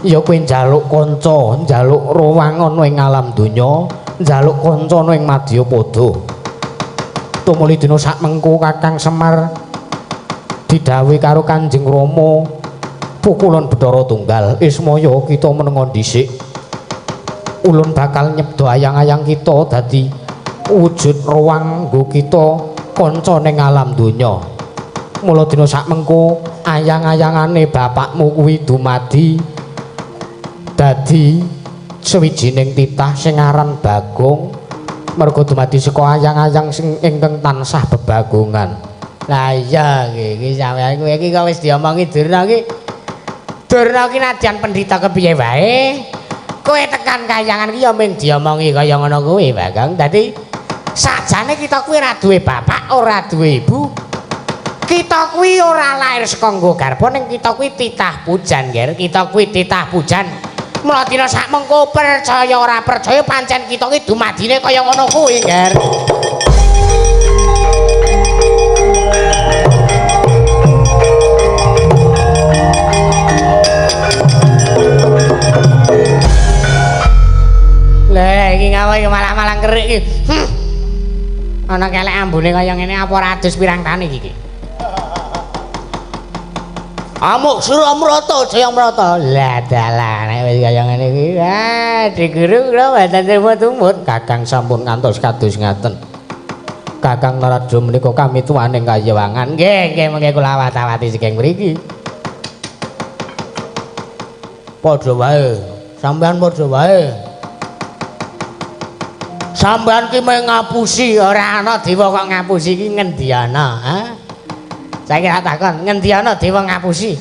Ya kuwi njaluk kanca, njaluk rowang ana ing alam donya, njaluk kanca ana ing madyapada. Tumuli dina sakmengko Kakang Semar didhawuhi karo Kanjeng Rama pukulun Bathara Tunggal, Ismaya kita menenga dhisik. Ulun bakal nyebda ayang-ayang kita dadi wujud rowang nggo kita kanca ning alam donya. Mula dina sakmengko ayang-ayangane bapakmu kuwi dumadi dadi sawijining titah sing aran Bagong, merga dumadi saka ayang-ayang sing ingkang tansah bebagongan. Lah iya iki sampeyan kowe iki kok wis diomongi Durna iki. Durna iki nadyan pendhita kepiye wae, kowe tekan kayangan iki ya mung diomongi kaya ngono kuwi, Bagong. Dadi sakjane kita kuwi ora duwe bapak, ora duwe ibu. Kita kuwi ora lair saka nggo garba, ning kita kuwi titah pujan, Ger. Kita kuwi titah pujan. Mula dina sakmengko percaya ora percaya pancen kita ki dumadine kaya ngono kuwi, Ger. Lah iki ngawa iki malah-malah kerik iki. Ana kelek ambune kaya ngene apa ora adus pirang tani iki? Amuk sira mrata, jaya mrata. Lah dalah nek wis kaya ngene iki, ah diguru kula mboten trimo tumut. Kakang sampun ngantos kados ngaten. Kakang Narada menika kami tuwaning kayiwangan. Nggih, nggih mengke kula awat-awati saking mriki. Padha wae, sampean padha wae. Sampean ki mung ngapusi, ora ana dewa kok ngapusi iki ngendi ana, ha? Saiki tak takon, ngendi ana dewa ngapusi?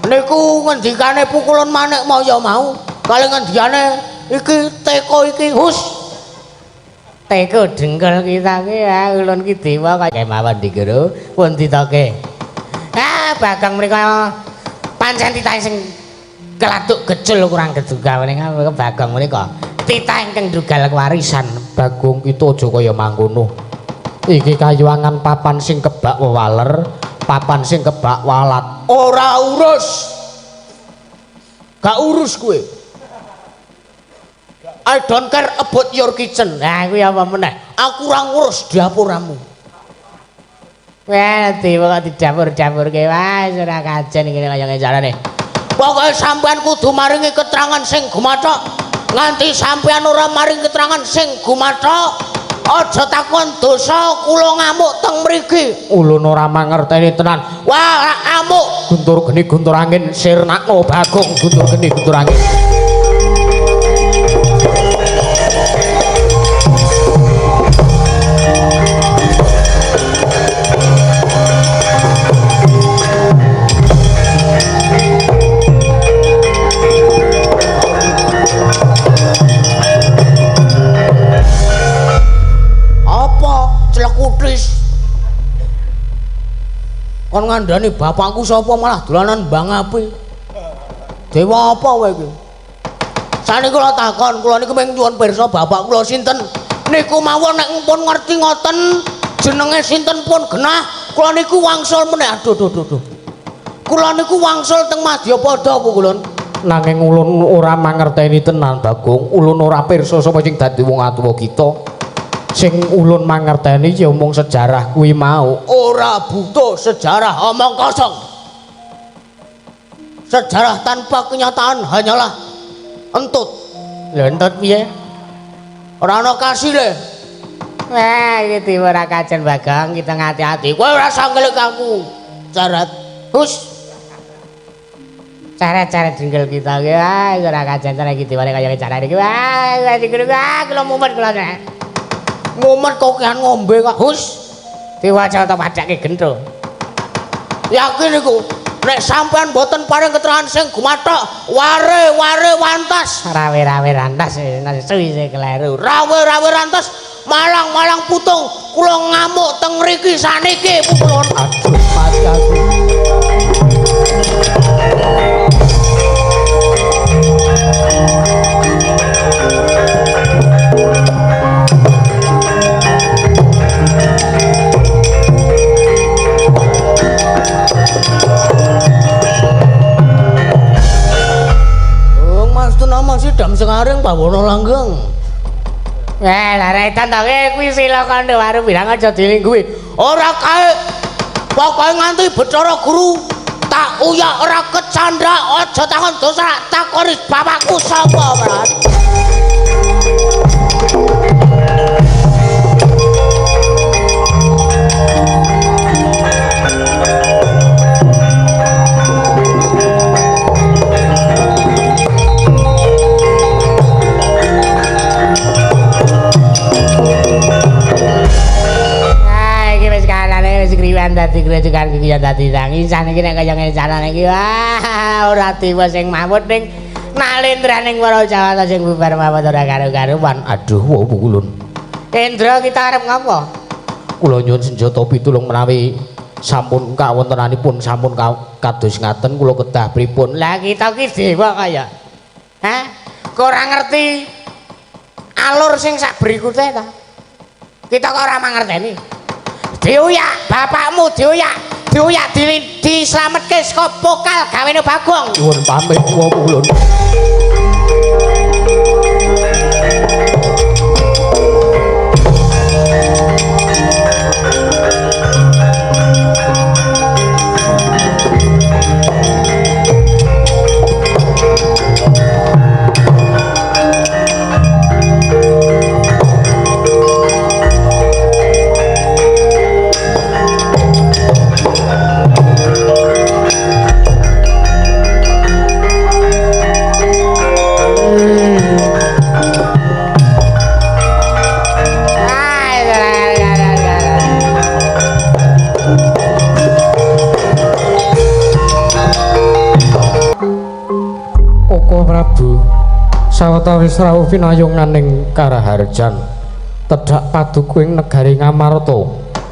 Niku ngendikane pukulun Manik Maya mau, kali ngendikane iki teko iki hus. Teko dengkul kita ki, ah ulun ki dewa kaya kemawon diguru, pun ditoke. Ah Bagong mriku pancen titah sing keladuk gejul kurang geduga menika Bagong menika. Titah ingkang drugal kewarisan. Bagong kita aja kaya mangkono. Iki kayuwangan papan sing kebak wewaler, papan sing kebak walat. Ora urus. Gak urus kowe. I don't care about your kitchen. Nah kuwi apa meneh? Aku ora ngurus dapuramu. Wah, dewa kok didapur-dapurke wae ora kajen ngene kaya ngene carane. Pokoke sampean kudu maringi keterangan sing gumathok. Nganti sampean ora maringi keterangan sing gumathok, aja takon dosa kula ngamuk teng mriki. Ulun ora mangerteni tenan. Wah, amuk. Guntur geni guntur angin sirnakno Bagong, guntur geni guntur angin. Kon ngandani bapakku sapa malah dolanan mbang api. Dewa apa kowe iki? Saniki kula takon, kula niku mung nyuwun pirsa bapak kula sinten. Niku mawon nek pun ngerti ngoten jenenge sinten pun genah, kula niku wangsul meneh. Aduh duh duh. Kula niku wangsul teng Madyapada pukulun. Nanging ulun ora mangerteni tenan Bagong, ulun ora pirsa sapa sing dadi wong atuwa kita. Sing ulun mangerteni ya mung sejarah kuwi mau. Ora butuh sejarah omong kosong. Sejarah tanpa kenyataan hanyalah entut. Lho entut piye? Ora ana kasile. Wah, iki dewa ora kajen Bagong, kita ngati-ati. Kowe ora usah ngelik aku. Carat. Hus. Cara-cara dengkul kita iki. Wah, ora kajen tenan iki dewane kaya carane iki. Wah, wah, kula mumet kula. Mumet kokehan ngombe kok. Hus. Diwaca ta padake gentho. Yakin iku. Nek sampean mboten paring keterangan sing gumathok, ware-ware wantas, Rawe-rawe rantas suwi kleru. Rawe-rawe rantas, malang-malang putung, kula ngamuk teng mriki saniki pukulun. Aduh, mati aku. Mas Tunama sidam sengaring bawana langgeng. Lah retan to kuwi sila kandha waru bilang aja dilingguhi. Ora kae. Pokoke nganti Bathara Guru tak uyak ora kecandhak, aja takon dosa, takoni bapakku sapa, Mas. Dadi grejekan iki ya dadi tangisan iki nek kaya ngene carane iki wah ora dewa sing mawut ning nalendraning para Jawata sing bubar mawut ora karo-karuan. Aduh, wo pukulun. Indra kita arep ngopo? Kula nyuwun senjata pitulung menawi sampun kawontenanipun sampun kados ngaten kula kedah pripun? Lah kita ki dewa kaya. Hah? Kok ora ngerti alur sing sak berikute ta? Kita kok ora mangerteni. Diuyak bapakmu diuyak, diuyak dislametke saka pokal gawene Bagong. Nyuwun pamit kula pukulun. Sawetawis rawuh pinayunganing Karaharjan tedhak paduka ing negari Ngamarta.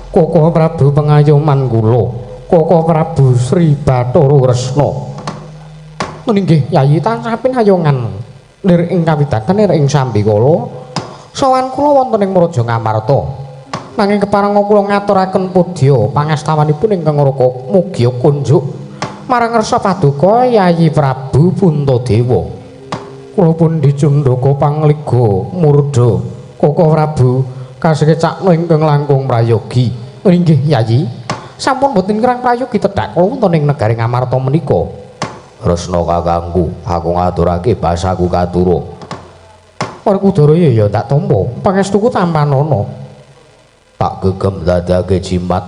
Koko Prabu pengayoman kula, Koko Prabu Sri Bathara Kresna. Meninggih Yayi tansah pinayungan lir ing kawidaten lir ing sambikala. Sowan kula wonten ing Praja Ngamarta. Nanging kepareng kula ngaturaken pudya pangastawanipun ingkang Raka mugia kunjuk marang ngersa paduka Yayi Prabu Puntadewa. Kula pun dicundhaka pangliga murda Koko Prabu kasekecakna ingkang langkung prayogi. Inggih Yayi, sampun boten kirang prayogi tedhak kula wonten ing negari Ngamarta menika. Kresna kakangku, aku ngaturake basaku katura. Werkudara ya tak tampa, pangestuku tampanana. Tak gegem dadake jimat.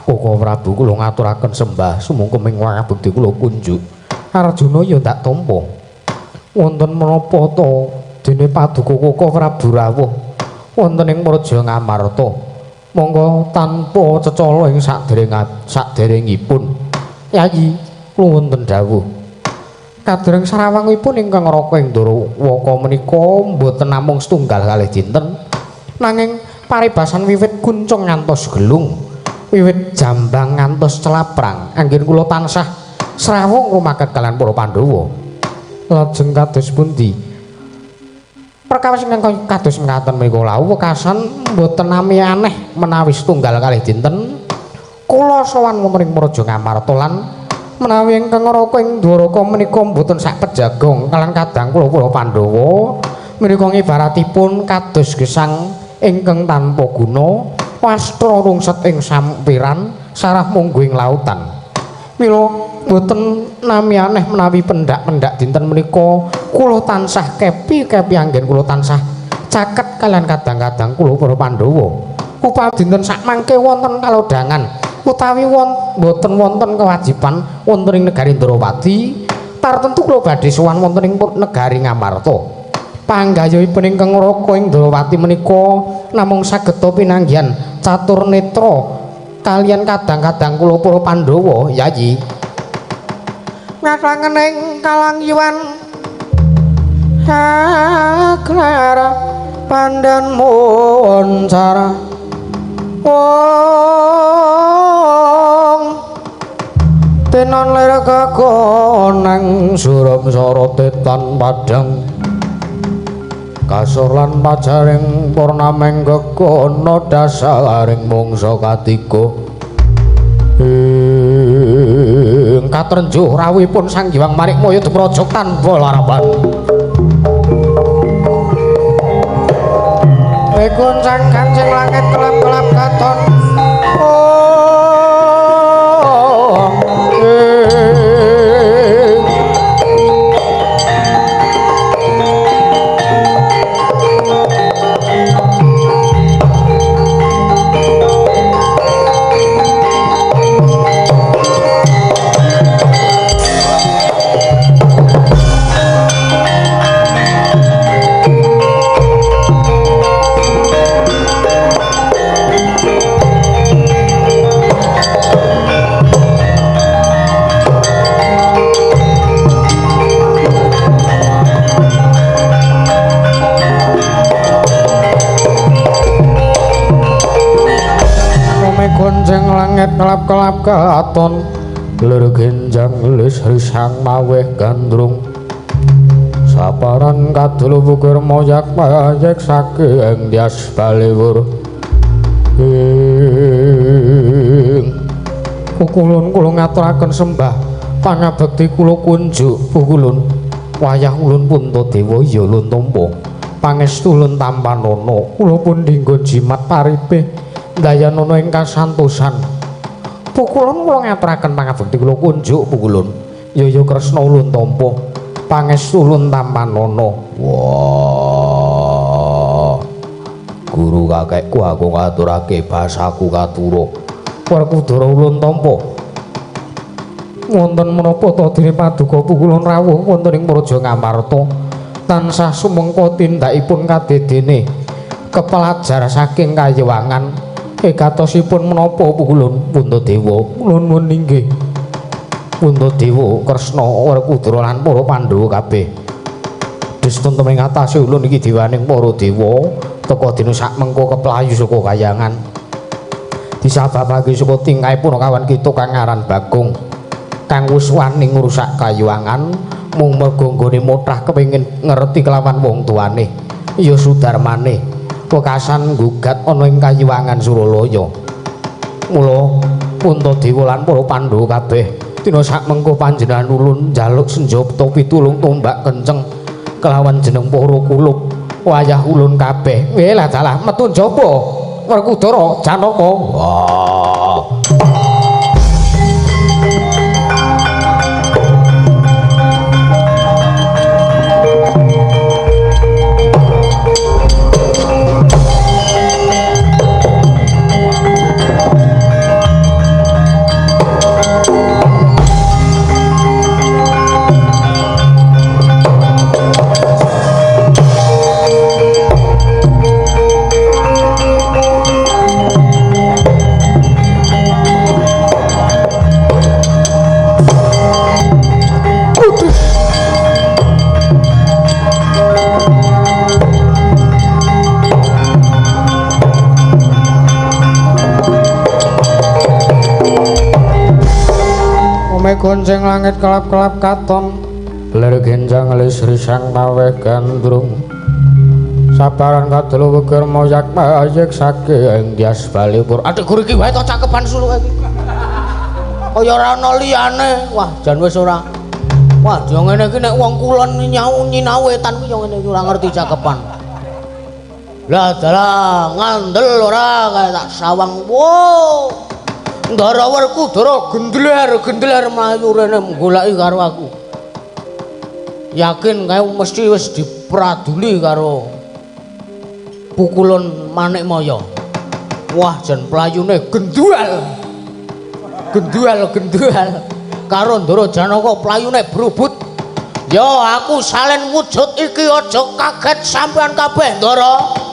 Koko Prabu kula ngaturaken sembah sumungkem ing wangabekti kula kunjuk. Arjuna ya tak tampa. Wonten menapa ta dene paduka Koko Prabu rawuh wonten ing Praja Ngamarta. Monggo tanpa cecala ing saderengipun. Yayi, kula wonten dawuh. Kadereng sarawangipun ingkang Raka ing Ndrawaka menika mboten namung setunggal kalih dinten, nanging paribasan wiwit kuncung ngantos gelung, wiwit jambang ngantos celaprang, anggen kula tansah srawung rumaket kalian para Pandhawa. Lajeng kados pundi? Perkawis ingkang kados mekaten menika lawuh wekasan mboten nami aneh menawi setunggal kalih dinten kula sowan wonten ing Praja Ngamarta lan menawi ingkang Raka ing Dwaraka menika mboten sak pejagong kalian kadang kula para Pandhawa menika ngibaratipun kados gesang ingkang tanpa guna wastra rungset ing sampiran sarah munggu ing lautan. Mila mboten nami aneh menawi pendak-pendak dinten menika kula tansah kepi-kepi anggen kula tansah caket kalian kadang-kadang kula para Pandhawa. Upami dinten sakmangke wonten kalodhangan utawi mboten wonten kewajiban wonten ing negari Ndrawati, tartemtu kula badhe sowan wonten ing negari Ngamarta. Panggayuhipun ingkang Raka ing Ndrawati menika namung saged pinanggihan catur netra kalian kadang-kadang kula para Pandhawa. Yayi, Ngaklangening kalangyiwan Aklara pandan moncara wong tenan lir kagonang surum sorote tan padhang kasur lan pajaring purnameng gegono dasaring mangsa katiga ing katrenjuh rawuhipun Sang Hyang Manikmaya dupraja tanpa larapan. Goncang kancing langit kelap-kelap katon. Oh, gonceng langit kelap-kelap katon lir genjang lis risang maweh gandrung saparan kadulu bukir moyak mayek saking dias baliwur ing pukulun kula ngaturaken sembah pangabekti kula kunjuk pukulun wayah ulun Puntadewa ya ulun tampa pangestu ulun tampanana kula pun dinggo jimat paripe ndayanana ing kasantosan. Pukulun kula ngaturaken pangabekti kula kunjuk pukulun. Ya ya Kresna ulun tampa pangestu ulun tampanana. Wah. Guru kakekku aku ngaturake basaku katura. Werkudara ulun tampa. Wonten menapa ta dene paduka pukulun rawuh wonten ing Praja Ngamarta tansah sumengko tindakipun kadedene kepelajar saking kayewangan. Ekatosipun menapa pukulun Puntadewa kula nuwun inggih Puntadewa Kresna Werkudara lan para Pandhawa kabeh des tuntem ing atase ulun iki dewaning para dewa teka dina sakmengko keplayu saka kayangan disababake saka tingkahe punakawan kita kang aran Bagong kang wis wani ngrusak kayangan mung merga nggone mothah kepengin ngerti kelawan wong tuane ya Sudarmane wekasan nggugat ana ing kayiwangan Suralaya. Mula Puntadewa lan para Pandhawa kabeh dina sakmengko panjenengan ulun njaluk senjata pitulung tombak kenceng kelawan jeneng para kulup wayah ulun kabeh. Lah dalah metu njaba Werkudara Janaka. Wah. Gonceng langit kelap-kelap katon lir genjang lis risang maweh gandrung sabaran kadulu wekir moyak mayek saking dias balipur. Adik guru iki wae to cakepan suluk iki kaya ora ana liyane. Wah jan wis ora. Wah yo ngene iki nek wong kulon nyau nyinau wetan ki yo ngene iki ora ngerti cakepan. Lah dalah ngandel ora kaya tak sawang. Wo Ndara Werkudara gendler-gendler mlayu rene goleki karo aku. Yakin kae mesti wis dipraduli karo pukulun Manikmaya. Wah jan playune gendual. Gendual-gendual karo Ndara Janaka playune brubut. Ya aku salen wujud iki aja kaget sampean kabeh Ndara.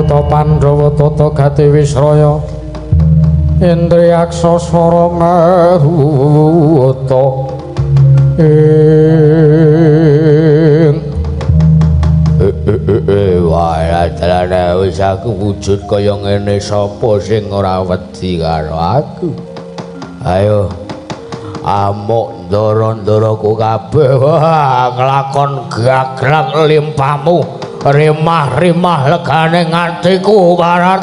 Maruta Pandhawa tata gati Wisraya Indriyaksa swara maruta ing Wah, dalane wis aku wujud kaya ngene, sapa sing ora wedi karo aku? Ayo amuk ndara-ndaraku kabeh. Wah, nglakon gagrag limpamu, rimah-rimah legane ngatiku barat.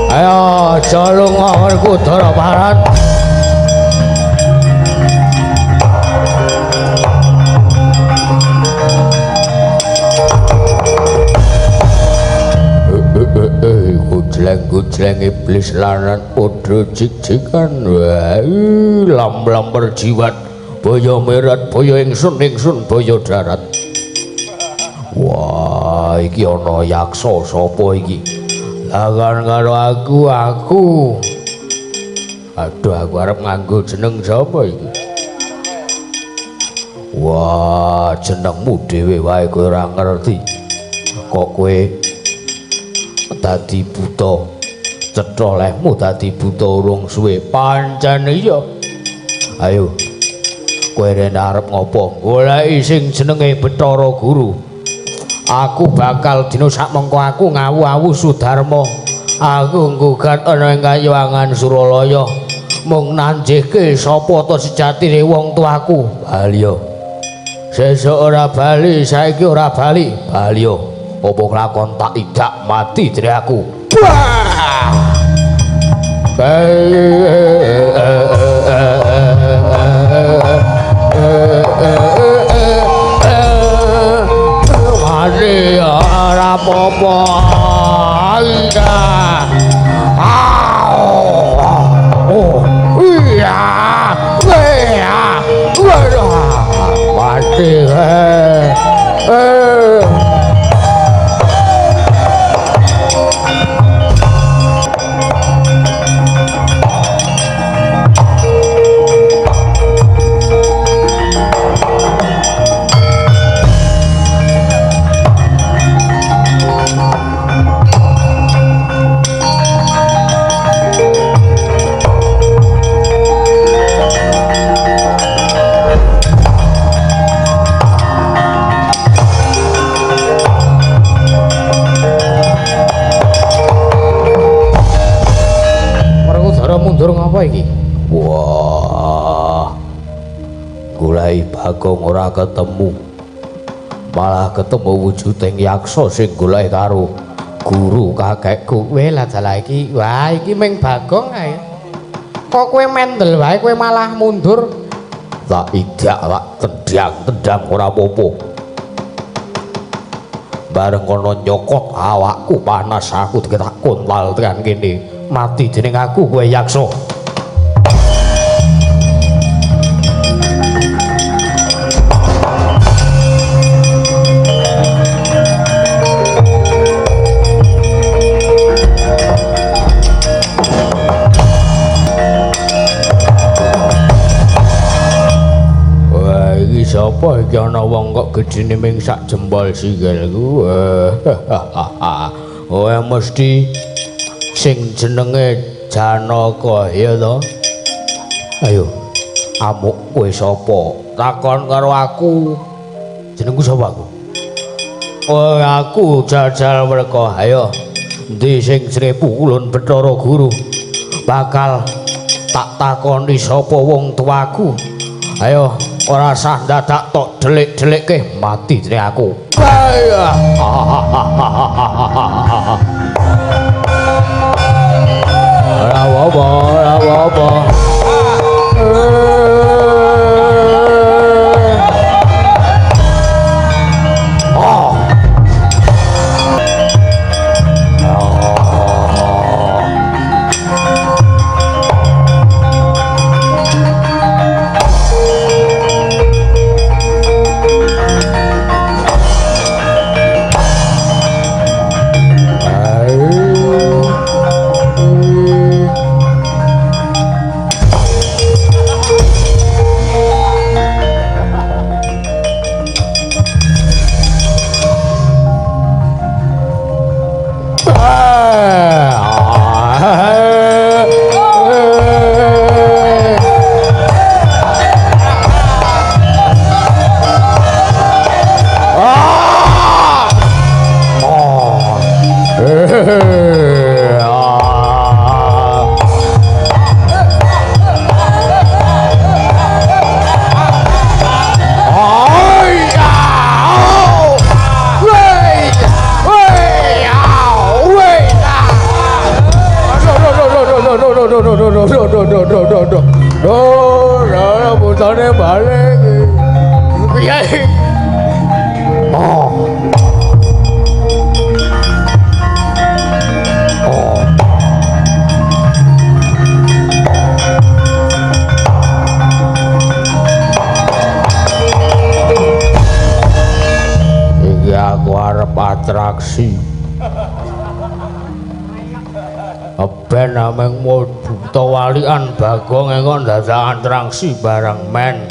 Ayo jalung Werkudara barat. Gujleng-gujleng iblis lanan padha jig-jigan. Lam-lam perjiwat boyo merat boyo ingsun ingsun boyo darat. Wah, iki ana yaksa sapa iki? Lawan karo aku. Aduh, aku arep nganggo jeneng sapa iki? Wah, jenengmu dhewe wae kowe ora ngerti. Kok kowe dadi buta? Cetha lehmu dadi buta urung suwe. Pancen iya. Ayo. Kowe rene arep ngopo? Goleki sing jenenge Bathara Guru. Aku bakal dina sakmengko aku ngawu-awu Sudarma. Aku nggugat ana ing kayangan Suralaya mung nanjihke sapa ta sejatine wong tuaku. Bali yo. Sesuk ora bali, saiki ora bali. Bali yo. Apa kelakon tak idak mati jere aku. Mati ora apa-apa. Oh, iya. Iya. Mati. Mundur ngapa iki? Wah. Goleki Bagong ora ketemu. Malah ketemu wujuding yaksa sing golek karo guru kakekku. Weh lah dalah iki. Wah, iki ming Bagong ae. Kok kowe mendel wae kowe malah mundur? Tak idak tak tendang-tendang ora apa-apa. Bareng kono nyokot awakku panas, aku diketak kontal tekan kene. Mati jeneng aku kowe yaksa. Wah, iki sapa iki ana wong kok gedine ming sak jempol sikilku. Oh, mesti sing jenenge Janaka ya to. Ayo amuk kowe sapa? Takon karo aku. Jenengku sapa aku? Oh, aku Jajal Werka. Ayo endi sing jenenge Pukulun Bathara Guru? Bakal tak takoni sapa wong tuaku. Ayo ora sah dadak tok delik-delikke mati jenenge aku. Ora apa-apa, ora apa-apa. Oh. Oh. Butane balik. Piye? Oh. Oh. Iki aku arep atraksi. Ben ameng buta walian Bagong engko dadak atraksi barang men.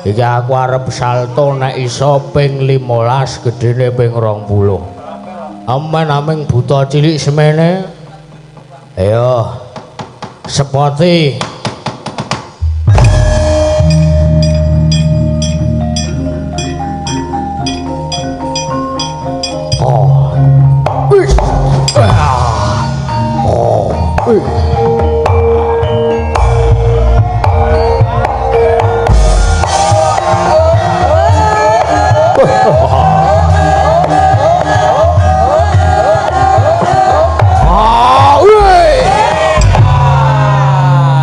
Iki aku arep salto nek iso ping 15 gedene ping 20. Amen ameng buta cilik semene. Ayo. Sepoti. Oh. Wih. Oh. Wih.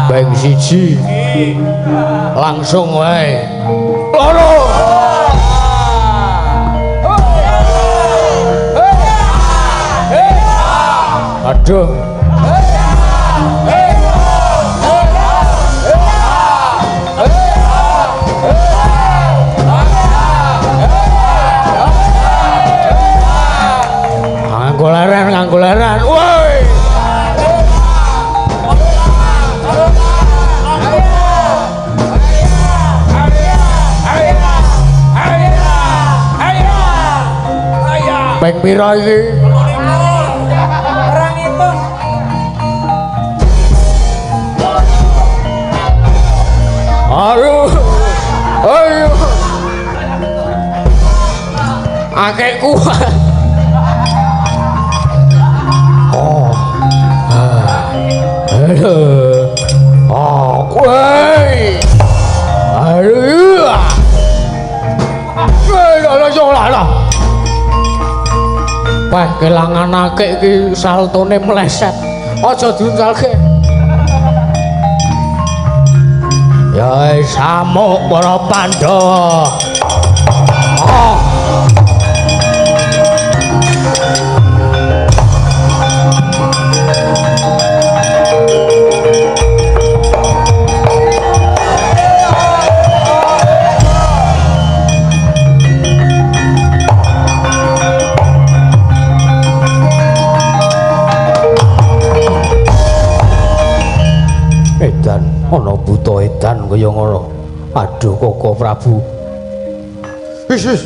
Ping 1 langsung wae. Loro. Aduh. Nganggo leren, nganggo leren. Woi. Ping pira iki? Ora ngitung. Aduh. Ayo. Akeh kuat. Oh. Aduh. Oh, kowe. Aduh. Ayo, lah. Wah, kelangan akeh iki saltone meleset. Aja diuncalke. Ya samuk para Pandhawa. Oh. Edan ana buta edan kaya ngono. Aduh Koko Prabu. Wis wis.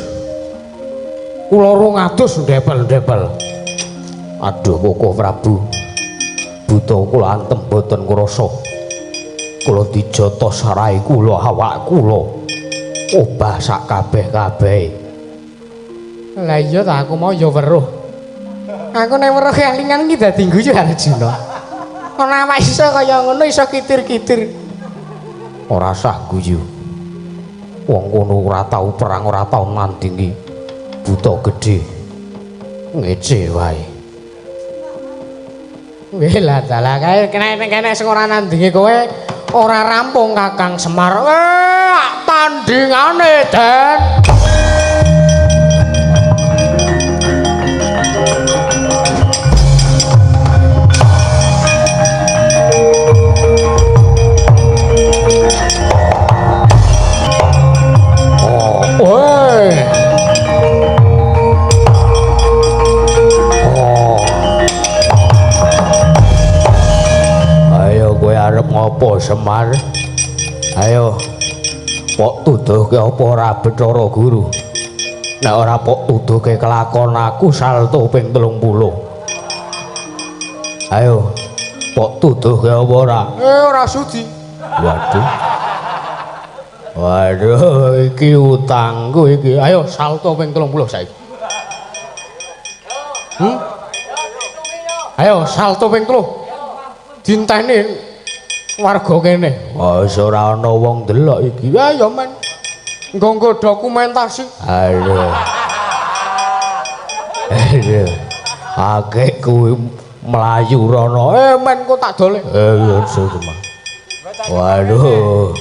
Kula rong adus ndepel-ndepel. Aduh Koko Prabu. Buta kula antem boten krasa. Kula dijotos rai kula awak kula. Obah sak kabeh-kabehe. Lah iya ta aku mau ya weruh. Aku nek weruh kelingan iki dadi guyu Arjuna. Ana awak iso kaya ngono iso kitir-kitir. Ora sah guyu. Wong kono ora tau perang, ora tau nandingi buta gedhe. Ngece wae. Weh lah dalah kae kene sing ora nandingi kowe ora rampung Kakang Semar. Weh, tandingane, Den. Woi. Oh. Ayo kowe arep ngopo Semar? Ayo. Pok tuduhke apa ora Bathara Guru? Nek ora pok tuduhke kelakon aku salto ping 30. Ayo. Pok tuduhke apa ora? Ora sudi. Waduh. Waduh, iki utangku iki. Ayo salto ping 30 saiki. Ayo salto ping 3. Dinteni warga kene. Oh, wis ora ana wong delok iki. Ya ya men. Nggo-nggo dokumentasi. Aduh. Aduh. Akeh kuwi mlayu rono. Men kok tak dole. Iya, cuma. Waduh.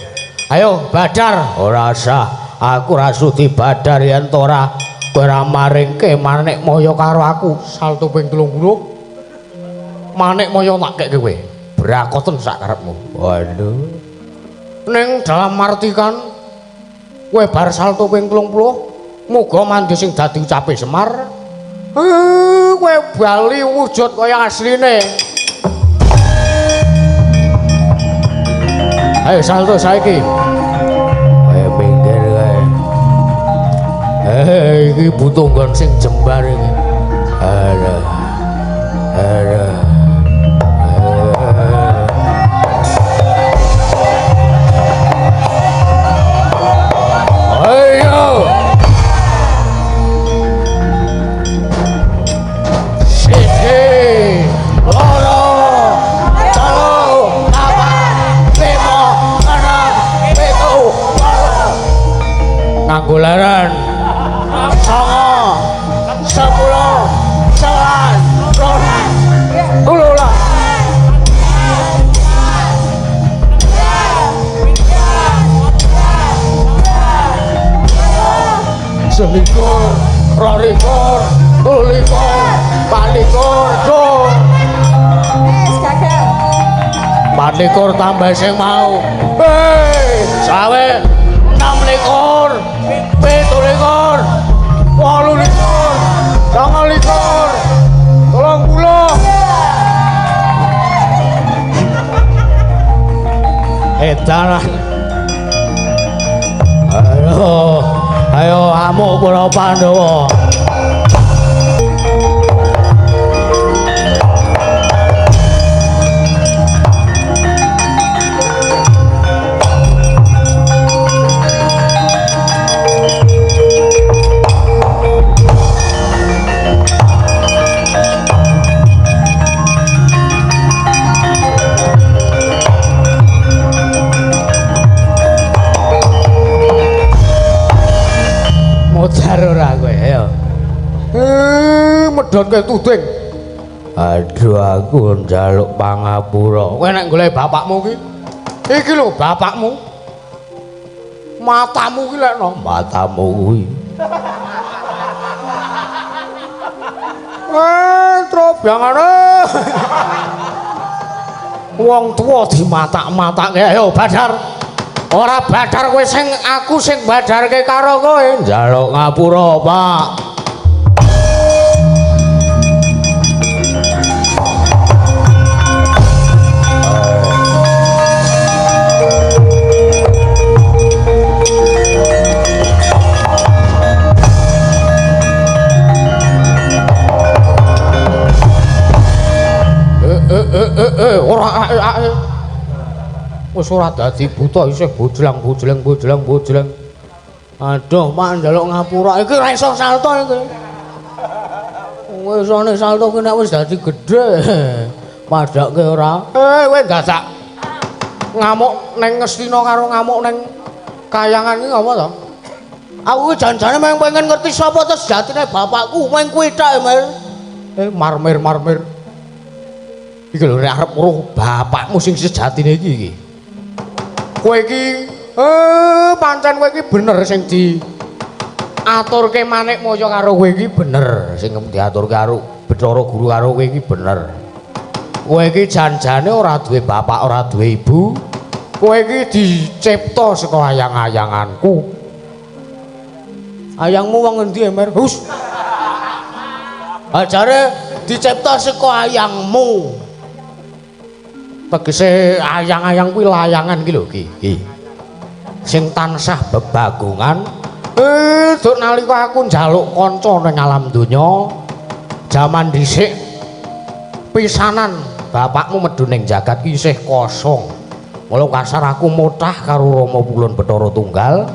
Ayo Badar, ora sah. Aku ora sudi Badar yen to ora kowe ora maringke Manikmaya karo aku. Salto ping 30. Manikmaya tak keke kowe. Brakoten sak karepmu. Waduh. Ning dalam arti kan kowe bar salto ping 30, muga mandhi sing dadi ucape Semar. Kowe bali wujud kaya asline. Ayo salto saiki. Ayo minggir kae. Iki butuh nggon sing jembar iki. Aduh. Aduh. Ayo. Siji, loro, telu, papat, lima, enam, pitu, wolu. Nganggo leren. 9, 10, 11, 12, 13. Selikur, rolikur, telulikur, patlikur, do. Wis gagal. Patlikur tambah sing mau. Hei, sawe, 26, 27, 28, 29, 30. Edan. Ayo, ayo amuk para Pandhawa. Modar ora kowe, ayo. Medhotke tuding. Aduh, aku njaluk pangapura. Kowe nek golek bapakmu ki, iki lho bapakmu. Matamu ki lekno, matamu kuwi. Trobyangane. Wong tuwa dimatak-matake. Ayo Badar. Ora Badar kowe sing aku sing badarke karo kowe. Njaluk ngapura, Pak. Ora ae. Wis ora dadi buta isih bojlang bojlang bojlang bojlang. Aduh, Pak njaluk ngapura. Iki ora iso salto iki. Wis isone salto ki nek wis dadi gedhe. Padake ora. Kowe dadak ngamuk ning Ngastina karo ngamuk ning kayangan iki apa to? Aku ki jan-jane mung pengen ngerti sapa to sejatine bapakku, mung kuwi tok, Mir. Marmir marmir. Iki lho nek arep weruh bapakmu sing sejatine iki iki. Kowe iki pancen kowe iki bener sing diaturke Manikmaya karo kowe iki bener, sing diaturke karo Bathara Guru karo kowe iki bener. Kowe iki jan-jane ora duwe bapak, ora duwe ibu. Kowe iki dicipta saka ayang-ayanganku. Ayangmu wong endi, Mer? Hus. Ajare dicipta saka ayangmu. Tegese ayang-ayang kuwi layangan iki lho iki. Iki. Sing tansah bebagongan. Duk nalika aku njaluk kanca ning alam donya, jaman dhisik pisanan bapakmu medhun ning jagat ki isih kosong. Mula kasar aku motah karo Rama Pulun Bathara Tunggal.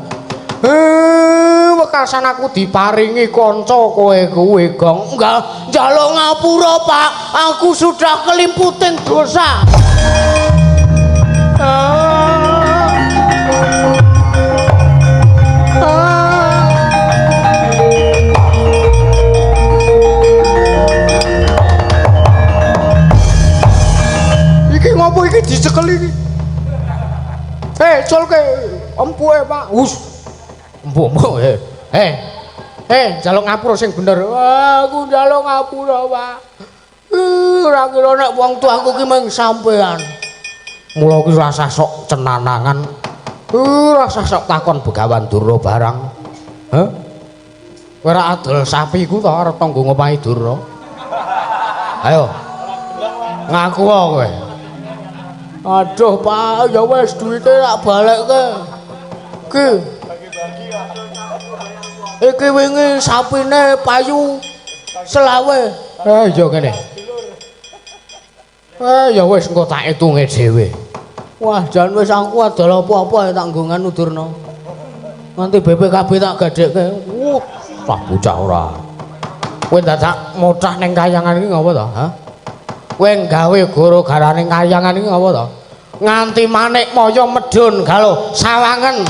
Wekasan aku diparingi kanca kowe kuwi, Gong. Enggak, njaluk ngapura, Pak. Aku sudah kelimputing dosa. Iki ngopo iki dicekeli iki? Culke. Empuke, empuke, Pak. Hus. Empuk-empuk. Eh. Eh, njaluk ngapura sing bener. Wah, aku njaluk ngapura, Pak. Ora kira nek wong tuaku ki mung sampean. Mula ki rasah sok cenanangan. Rasah sok takon Begawan Durna barang. Heh? Kowe ora adol sapi ku to arep tanggo ngopahi Durna. Ayo. Ngaku kowe. Aduh, Pak, ya wis duwite tak balekke. Ki. Iki wingi sapine payu selawe. Eh, ya kene. Eh, ya wis engko tak itunge dhewe. Wah, jan wis aku adol apa-apa ya tak nggo nganu Durna. Nganti BPKB tak gadhekke. Wah, cah bocah ora. Kowe dadak motah ning kayangan iki ngopo to, ha? Kowe gawe gara-garane kayangan iki ngopo to? Nganti manik maya medhun galo sawangen.